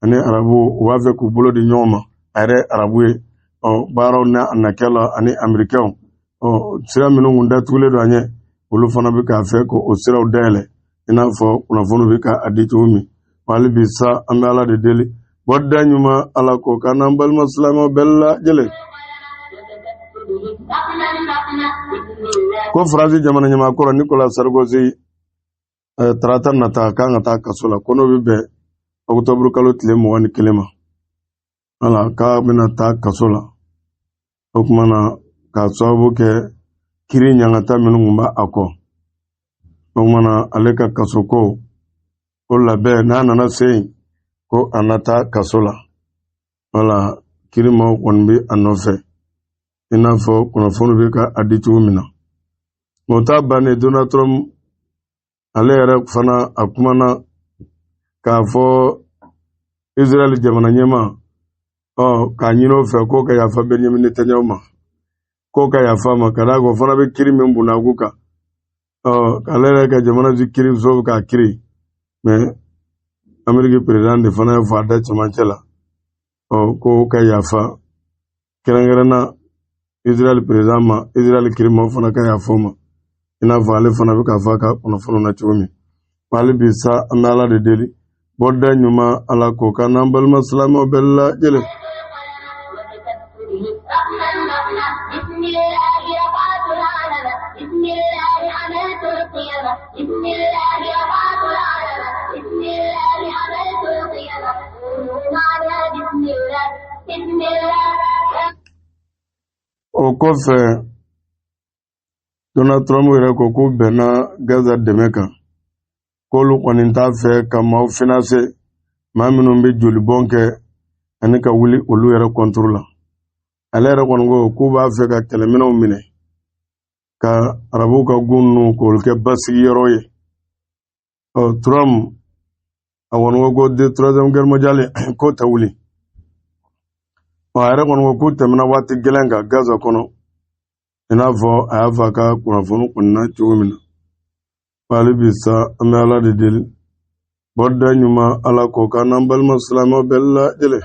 ani arabu, u b'a fɛ k'u bolo di ɲɔgɔn ma, a yɛrɛ arabu ye. Ɔ, baaraw n'a nakɛ la ani Amerikɛnw, ɔ, sira minnu kun datugulen don an ɲɛ, olu fana bɛ k'a fɛ k'o siraw dayɛlɛ, i n'a fɔ kunnafoniw bɛ ka a di cogo min. Hali bi sa, an bɛ Ala de deli, bɔda ɲuman Ala k'o k'an n'an balima silamɛw bɛɛ lajɛlen. Ko Faransi jamana ɲɛmaa kɔrɔ Nicolas Sarkozy, tarata nata a kan ka taa kaso la, ko n'o bɛ bɛn ɔkutɔburu kalo tile 21 ma. Wala k'a bɛna taa kaso la, o tuma na k'a sababu kɛ kiri ɲangata minnu tun b'a a kɔ. O tuma na ale ka kaso ko o labɛn, n'a nana se yen ko a na taa kaso la. Wala kiri maaw kɔni bɛ a nɔfɛ, i n'a fɔ kunnafoni bɛ ka a di cogo min na. O ta bannen, Donald Trump ale yɛrɛ fana a kumana k'a fɔ Israɛl jamana ɲɛmaa, ɔ, k'a ɲini o fɛ k'o ka yafa Benjamin Netanyahu ma, k'o ka yafa a ma, ka d'a kan o fana bɛ kiri min bunnaku kan. Ɔ, ale yɛrɛ ka jamana ti kiri so k'a kiri, mais Ameriki président de fana y'a fɔ a da cɛmancɛ la, ɔ, ko ka yafa kɛrɛnkɛrɛnna Israɛl président ma, Israɛl kirimaw fana ka yafa o ma, i n'a fɔ ale fana bɛ k'a fɔ a ka kunnafoniw na cogo min. Hali bi sa, an bɛ Ala de deli, bɔda ɲuman Ala k'o k'an n'an balima silamɛw bɛɛ lajɛlen. O kɔfɛ, Donald Trump yɛrɛ ko k'u bɛnna Gaza dɛmɛ kan, k'olu kɔni t'a fɛ ka maaw financer, maa minnu bɛ jolibɔn kɛ ani ka wuli olu yɛrɛ contre la. Ale yɛrɛ kɔni ko k'u b'a fɛ ka kɛlɛminɛnw minɛ ka arabuw ka gun ninnu k'olu kɛ basigiyɔrɔ ye. Ɔ, Trump a kɔni ko ko de troisième guerre mondiale k'o tɛ wuli. Ɔ, a yɛrɛ kɔni ko k'u tɛmɛna waati gɛlɛn kan Gaza kɔnɔ, i n'a fɔ a y'a fɔ a ka kunnafoni kɔni na cogo min na. Hali bi sa, an bɛ Ala de deli, bɔda ɲuman Ala k'o k'an n'an balima silamɛw bɛɛ lajɛlen.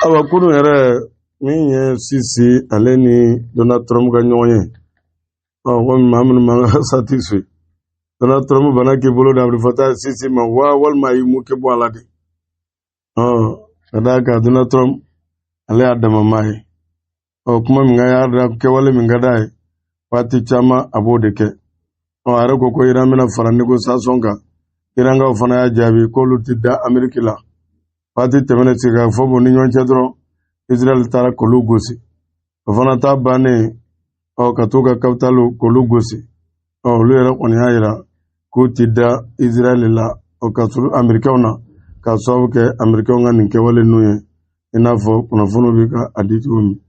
Awa, kunun yɛrɛ min ye Sisi ale ni Donald Trump ka ɲɔgɔn ye, ɔ, komi maa minnu b'an ka sati suit, Donald Trump bana k'i bolo da Abdul Fattah Sisi ma wa, walima a y'i mun kɛ bɔ a la de. Ɔ, ka d'a kan Donald Trump ale y'a dama maa ye. Ɔ, kuma min ka y'a da, kɛwale min ka d'a ye, waati caman a b'o de kɛ. Ɔ, a yɛrɛ ko ko Iran bɛna fara négociation kan. Irankaw fana y'a jaabi k'olu tɛ da Ameriki la. Waati tɛmɛnen, sigikafɔ b'u ni ɲɔgɔn cɛ dɔrɔn, Israɛl taara k'olu gosi. O fana ta bannen, ɔ, ka t'u ka kapitaliw k'olu gosi. Ɔ, olu yɛrɛ kɔni y'a yira k'u ti da Israɛl la, o ka surun Amerikɛnw na, k'a sababu kɛ Amerikɛnw ka nin kɛwale ninnu ye, i n'a fɔ kunnafoniw bɛ ka a di cogo min.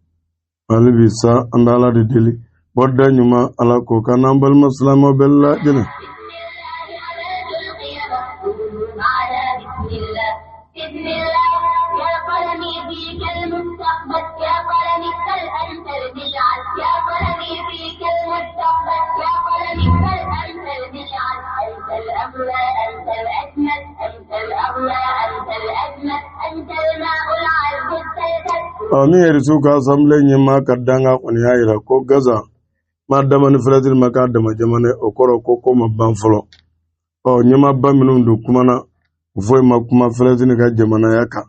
Hali bi sa, an bɛ Ala de deli, bɔda ɲuman Ala k'o k'an n'an balima silamɛw bɛɛ lajɛlen. Ɔ, min ye Irisiw ka assemblée ɲɛmaa ka danga kɔni y'a yira ko Gaza ma dama ni Falasitini ma k'a dama jamana ye, o kɔrɔ ko ko ma ban fɔlɔ. Ɔ, ɲɛmaaba minnu don kumana, foyi ma kuma Falasitini ka jamanaya kan.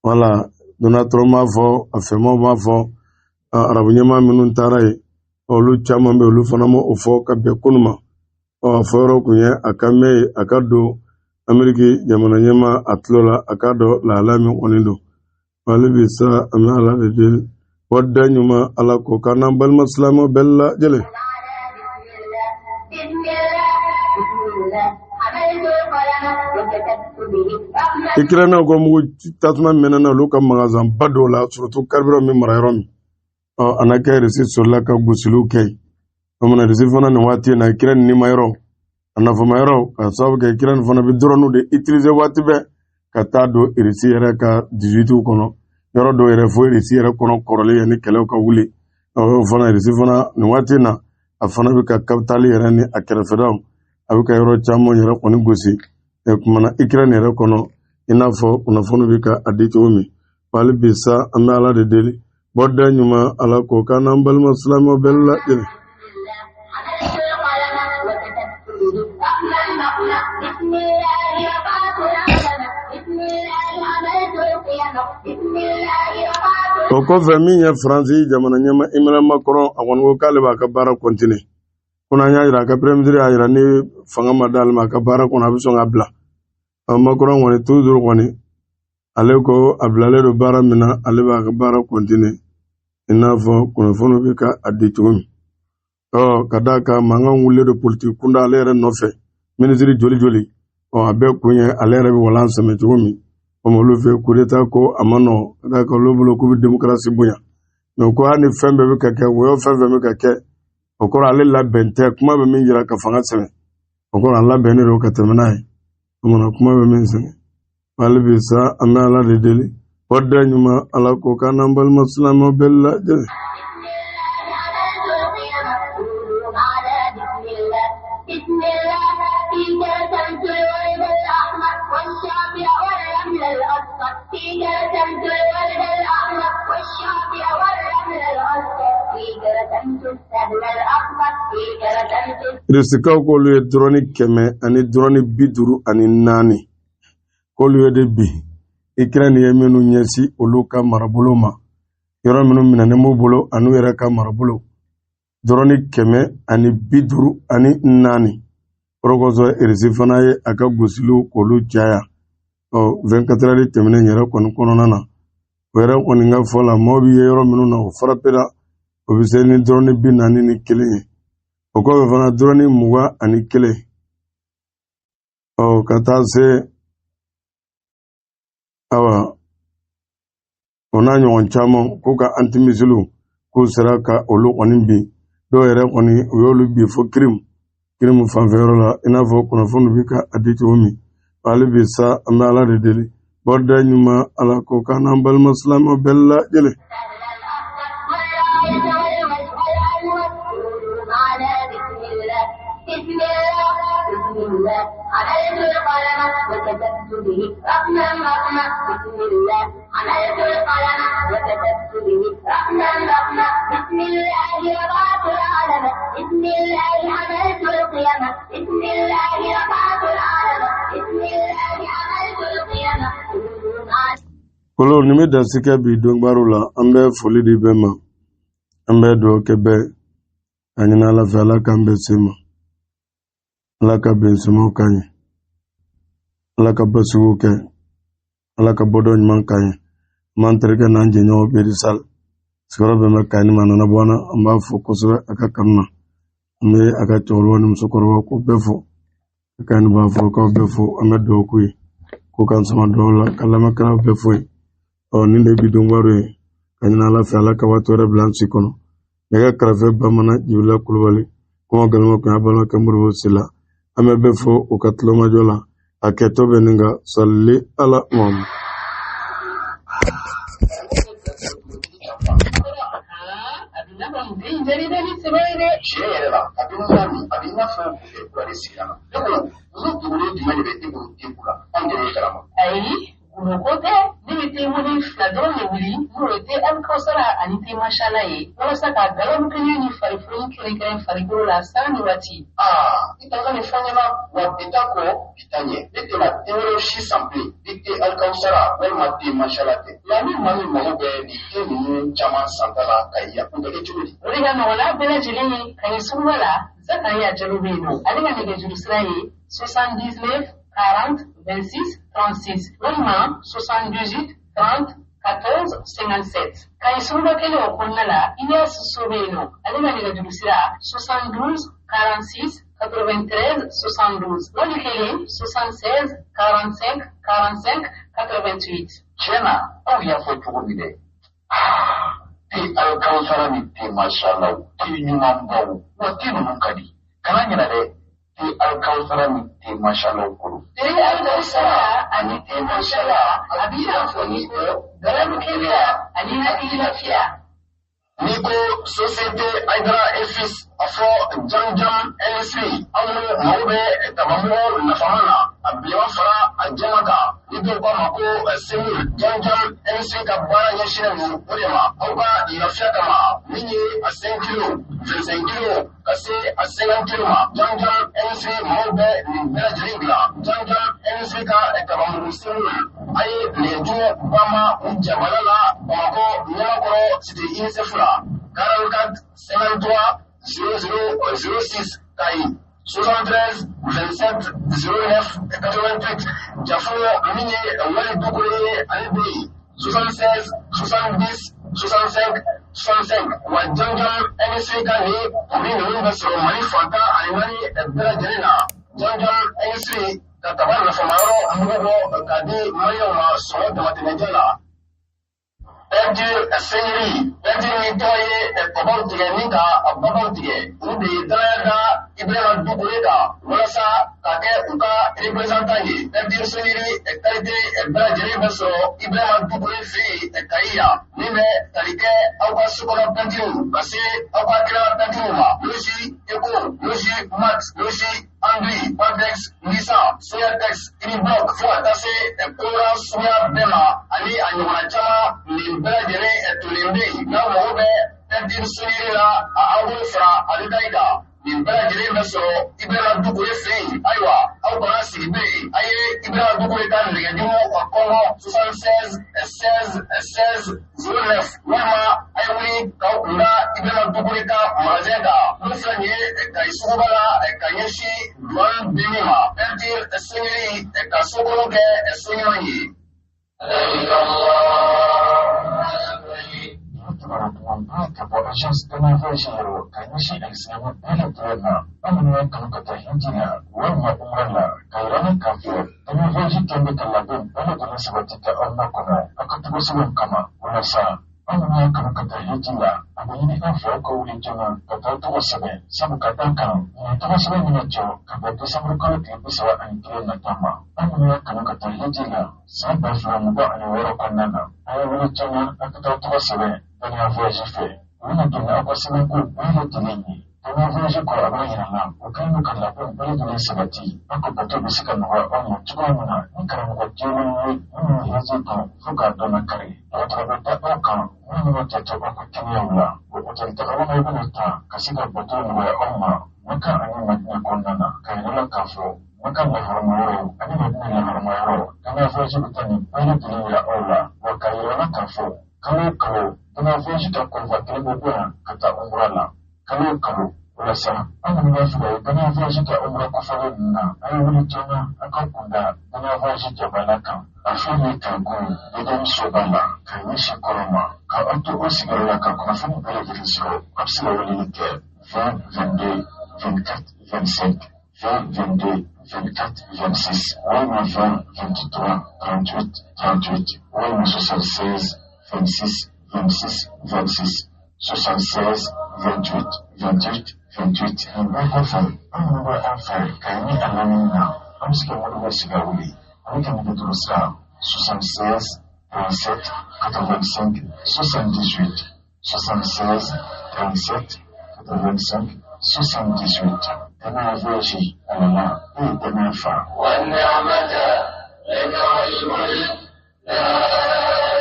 Wala Donald Trump m'a fɔ, a fɛmaw m'a fɔ, arabu ɲɛmaa minnu taara yen, olu caman bɛ, olu fana ma o fɔ ka bɛn kunun ma. Ɔ, a fɔyɔrɔ kun ye a ka mɛn yen, a ka don Ameriki jamana ɲɛmaa a tulo la, a k'a dɔn lahala min kɔni don. Hali bi sa, an bɛ Ala de deli, bɔda ɲuman Ala k'o k'an n'an balima silamɛw bɛɛ lajɛlen. Ikirɛnɛw ka mugu tasuma mɛnɛna olu ka magasanba dɔw la, surtout carburant bɛ mara yɔrɔ min. Ɔ, a na kɛ Irisi solila ka gosiliw kɛ yen. O mana Irisi fana nin waati in na, Ikirɛni nima yɔrɔ, a nafama yɔrɔ, ka sababu kɛ Ikirɛni fana bɛ dɔrɔniw de utiliser waati bɛɛ ka taa don Irisi yɛrɛ ka 18 kɔnɔ, yɔrɔ dɔw yɛrɛ fo Irisi yɛrɛ kɔnɔ kɔrɔlen yanni kɛlɛw ka wuli. O fana, Irisi fana nin waati in na, a fana bɛ ka capitale yɛrɛ ni a kɛrɛfɛdaw, a bɛ ka yɔrɔ caman yɛrɛ kɔni gosi. Kumana Ikirɛni yɛrɛ kɔnɔ, i n'a fɔ kunnafoni bɛ ka a di cogo min. Hali bi sa, an bɛ Ala de deli, bɔda ɲuman Ala k'o k'an n'an balima silamɛw bɛɛ lajɛlen. O kɔfɛ, min ye Faransi jamana ɲɛmaa Emmanuel Macron, a kɔni ko k'ale b'a ka baara continuer. Ko n'an y'a yira, a ka premier ministre y'a yira ni fanga ma d'ale ma a ka baara kɔnɔ, a bɛ sɔn k'a bila. Macron kɔni toujours kɔni, ale ko a bilalen don baara min na, ale b'a ka baara continuer, i n'a fɔ kunnafoniw bɛ ka a di cogo min. Ɔ, ka d'a kan mankan wulilen don politiki kunda ale yɛrɛ nɔfɛ, minisiri joli joli. Ɔ, a bɛɛ kun ye ale yɛrɛ bɛ walan sɛmɛ cogo min. Komi olu fɛ, kudeta ko a ma nɔgɔn, ka d'a kan olu bolo k'u bɛ demokarasi bonya. Mɛ ko hali ni fɛn bɛɛ bɛ ka kɛ, wɔyɔ fɛn fɛn bɛ ka kɛ, o kɔrɔ ale labɛn tɛ. Kuma bɛ min jira ka fanga sɛmɛ, o kɔrɔ a labɛnnen don ka tɛmɛ n'a ye. O mana kuma bɛ min sɛmɛ. Hali bi sa, an bɛ Ala de deli, bɔda ɲuman Ala k'o k'an n'an balima silamɛw bɛɛ lajɛlen. Irisikaw k'olu ye dɔrɔni 100 ani dɔrɔni 54 k'olu ye de bin Ikirɛni ye minnu ɲɛsin olu ka marabolo ma, yɔrɔ minnu minɛnen b'u bolo an'u yɛrɛ ka marabolo, dɔrɔni 154. O de kosɔn Irisi fana ye a ka gosiliw k'olu caya. Ɔ, 24 heures tɛmɛnen yɛrɛ kɔni kɔnɔna na, o yɛrɛ kɔni ka fɔ la, maaw bɛ ye yɔrɔ minnu na, o farapera, o bɛ se ni dɔrɔni 41 ye. O kɔfɛ fana, dɔrɔni 21, ɔ, ka taa se, awa, o n'a ɲɔgɔn caman, k'u ka antimisiliw k'u sera ka olu kɔni bin. Dɔw yɛrɛ kɔni, u y'olu bin fo Kirimu fanfɛ yɔrɔ la, i n'a fɔ kunnafoni bɛ ka a di cogo min. Hali bi sa, an bɛ Ala de deli, bɔda ɲuman Ala k'o k'an n'an balima silamɛw bɛɛ lajɛlen. Kolo nin bɛ dansi kɛ bi donbaro la. An bɛ foli di bɛɛ ma, an bɛ dugawu kɛ bɛɛ, a ɲini Ala fɛ, Ala k'an bɛn se ma, Ala ka bɛn semaw k'an ye, Ala ka basigiw kɛ, Ala ka bɔdɔ ɲuman k'an ye. An b'an terikɛ n'an jɛɲɔgɔn Bedi Sal, sigiyɔrɔ bɛn bɛ Kayi ma, nana bɔ an na, an b'a fo kosɛbɛ a ka kanu na. An bɛ a ka cɛkɔrɔba ni musokɔrɔba ko bɛɛ fo, ka Kayi ni Banforokaw bɛɛ fo. An bɛ dugawu k'u ye k'u k'an sama dugawu la, ka lamɛnkɛlaw bɛɛ fo yen. Ɔ, nin de bi donbaro ye, ka ɲini Ala fɛ, Ala ka waati wɛrɛ bila an si kɔnɔ. Nɛgɛ karafe Bamanan Jibila Kulubali, kuma galama kun y'a balimakɛ Modibo Sila. An bɛ bɛɛ fo u ka tulomajɔ la. A kɛtɔ bɛ nin kan sali ala Muhamadu. nin den in diyara dɛ ni sɛbɛ ye dɛ. Tiɲɛ yɛrɛ la, kabini n y'a min, a bɛ i n'a fɔ bouteille kura de sigira n na. Ne ko muso dogolen jumɛn de bɛ e bolo teko la, anw tɛ min kalama? Ayi, gundo ko tɛ. Ne bɛ te mɔni fila dɔrɔn de wuli, n'o ye te alikawusara ani te masala ye, walasa ka galabu kɛnɛ ni farifoni kɛrɛnkɛrɛn farikolo la sanga ni waati. Aa, i ka nin fɔ n ɲɛna wa, bi ta kɔ bi ta ɲɛ, ne tɛna te wɛrɛw si san bilen ni te alikawusara walima te masala tɛ. Nka ni maa min mago bɛ nin te ninnu caman santa la ka yan, o bɛ kɛ cogo di? O de ka nɔgɔn n'a bɛɛ lajɛlen ye. Kayi suguba la, Zakariya Jalo bɛ yen nɔ. Ale ka nɛgɛjuru sira ye 79 40 26 36 walima 78 30 14 57. Kayi suguba kelen o kɔnɔna la, Ilias So bɛ yen nɔ. Ale ka nɛgɛjuru sira 72 46 93 72 wali kelen 76 45 45 88. Tiɲɛ na, aw y'a fɔ cogo min dɛ, te alikawusara ni te masalaw, te ɲumanbaw wa, te ninnu ka di. Kana ɲinɛ dɛ, te alikawusara ni te masalaw kolo. Te alikawusara ani te masala, a b'i n'a fɔ ni ko galabu kɛnɛya ani hakili lafiya. N'i ko société Aïdara et Fils, a fɔ Jam Jam Industrie. Aw mago bɛ tabamugu nafama na, a bilenman fara a jɛman kan, ni dɔw k'a ma ko semoule. Jam Jam Industrie ka baara ɲɛsinnen don o de ma aw ka lafiya kama, min ye a 5 kilo, 25 kilo, ka se a 50 kilo ma. Jam Jam Industrie maaw bɛ nin bɛɛ lajɛlen dilan. Jam Jam Industrie ka tabamugu semoule, a ye nɛgɛjuru banma u jabala la Bamakɔ, Ɲamakɔrɔ, cité UNICEF la, 44 53 00 06, Kayi 73 27 09 88, Jafo. Min ye Wali Dukure ye, ale bɛ yen 76 70 65 65. Wa Jam Jam Industrie ka nin produit ninnu bɛ sɔrɔ Mali fantan ani naani bɛɛ lajɛlen na. Jam Jam Industrie ka kaba nafamayɔrɔ mugu bɔ k'a di Maliyɛnw ma sɔngɔ damatɛmɛjɛ la. Peinture Seigneurie, peinture min tɔgɔ ye kɔbaw tigɛ ni ka babaw tigɛ, olu de ye danaya da Ibrahima Dukure kan walasa ka kɛ u ka représentant ye. Peinture Seigneurie qualité bɛɛ lajɛlen bɛ sɔrɔ Ibrahima Dukure fɛ yen Kayi yan, min bɛ tali kɛ aw ka sokɔnɔ peinture ka se aw ka kɛnɛma peinture ma: Logi Eco, Logi Max, Logi Anduit, Papex, Nissan, Soyatex, Unibloc, fo ka taa se colorant suguya bɛɛ ma ani a ɲɔgɔnna caman. Nin bɛɛ lajɛlen tolen bɛ yen. N'aw mago bɛ peinture Seigneurie la, a aw bolo fara a détail kan. Nin bɛɛ lajɛlen bɛ sɔrɔ Ibrahima Dukure fɛ yen. Ayiwa, aw kana sigi bilen, a ye Ibrahima Dukure ka nɛgɛjuru kɔngɔ 76 16 16 09, walima a ye wuli k'aw kun da Ibrahima Dukure ka magasin kan, mun filɛ nin ye Kayi suguba la, ka ɲɛsin douane binni ma. Peinture Seigneurie, ka sokɔnɔ kɛ so ɲuman ye. Kibaru ka bɔ agence Dana yɔrɔ ka ɲɛsin alisilamɛ bɛɛ lajɛlen ma, aw minnu y'a kanu ka taa hiji la walima umra la, ka yira ne k'a fɔ Dana Voyage kɛn bɛ ka labɛn bɛɛ lajɛlen sabati ka aw makɔnɔ aw ka tɔgɔ sɛbɛn kama. Walasa aw minnu y'a kanu ka taa hiji la, a bɛ ɲini an fɛ aw ka wuli joona ka taa tɔgɔ sɛbɛn, sabu ka da kan nin tɔgɔ sɛbɛn bɛna jɔ ka bɛn desanburu kalo tile 31 nata ma. Aw minnu y'a kanu ka taa hiji la san 2026 kɔnɔna na, a ye wuli joona aw ka taa tɔgɔ sɛbɛn Daniel Voyage fɛ. U bɛna don aw ka sɛbɛnko bɛɛ lajɛlen ye. Daniel Voyage kɔ, a b'a yira la u kɛlen don ka labɛn bɛɛ lajɛlen sabati aw ka bato bɛ se ka nɔgɔya aw ma cogoya min na, ni karamɔgɔ jɛlenw ye minnu ye hiji dɔn fo k'a dɔn na kari. Dɔgɔtɔrɔ bɛ da aw kan minnu bɛ jate aw ka kɛnɛyaw la. O hôtel tagama bɛna ta ka se ka bato nɔgɔya aw ma Maka ani Madina kɔnɔna na, ka yira la k'a fɔ Maka laharamayɔrɔ ani Madina laharamayɔrɔ, Daniel Voyage bɛ taa nin bɛɛ lajɛlen yira aw la. Wa ka yira la k'a fɔ kalo o kalo, Daniel Voyage ka convoi kelen bɛ bɔ yan ka taa umra la kalo o kalo. Walasa aw minnu b'a fɛ ka ye Daniel Voyage ka umra kɔfɛlen ninnu na, a ye wuli joona aw ka kunda Daniel Voyage jabala kan. A filɛ nin ye Kanku Dodɔn soba la ka ɲɛsin kɔrɔn ma. Ka aw to aw sigiyɔrɔ la ka kunnafoni bɛɛ lajɛlen sɔrɔ, a bɛ se ka weleli kɛ 20 22 24 25, 20 22 24 26, walima 20 23 38 38, walima 76 26 26 26, 76 28 28 28. Nin bɛɛ kɔfɛ, an minnu bɛ an fɛ ka ɲini a lamini na, an bɛ se ka Modibo Siga wele. Ale ka nɛgɛjuru sira 76 37 85 78, 76. 37 85 78. Tɛmɛ voyage a nana e ye tɛmɛ fa. والنعمة لك والملك لا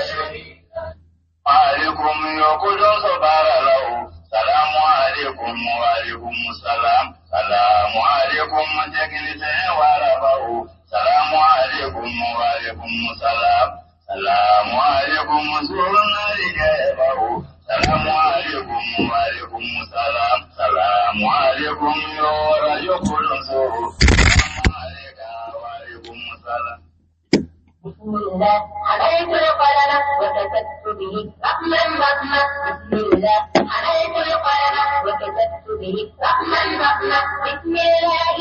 شريك عليكم يقول صبر له سلام عليكم وعليكم السلام سلام عليكم تكنس وربه سلام عليكم وعليكم السلام سلام عليكم سرنا لجيبه سلام عليكم وعليكم السلام سلام عليكم يا رجل سلام عليك وعليكم السلام. بسم الله عليك القلم وكتبت به رقما رقما. بسم الله عليك القلم وكتبت به رقما رقما. بسم الله.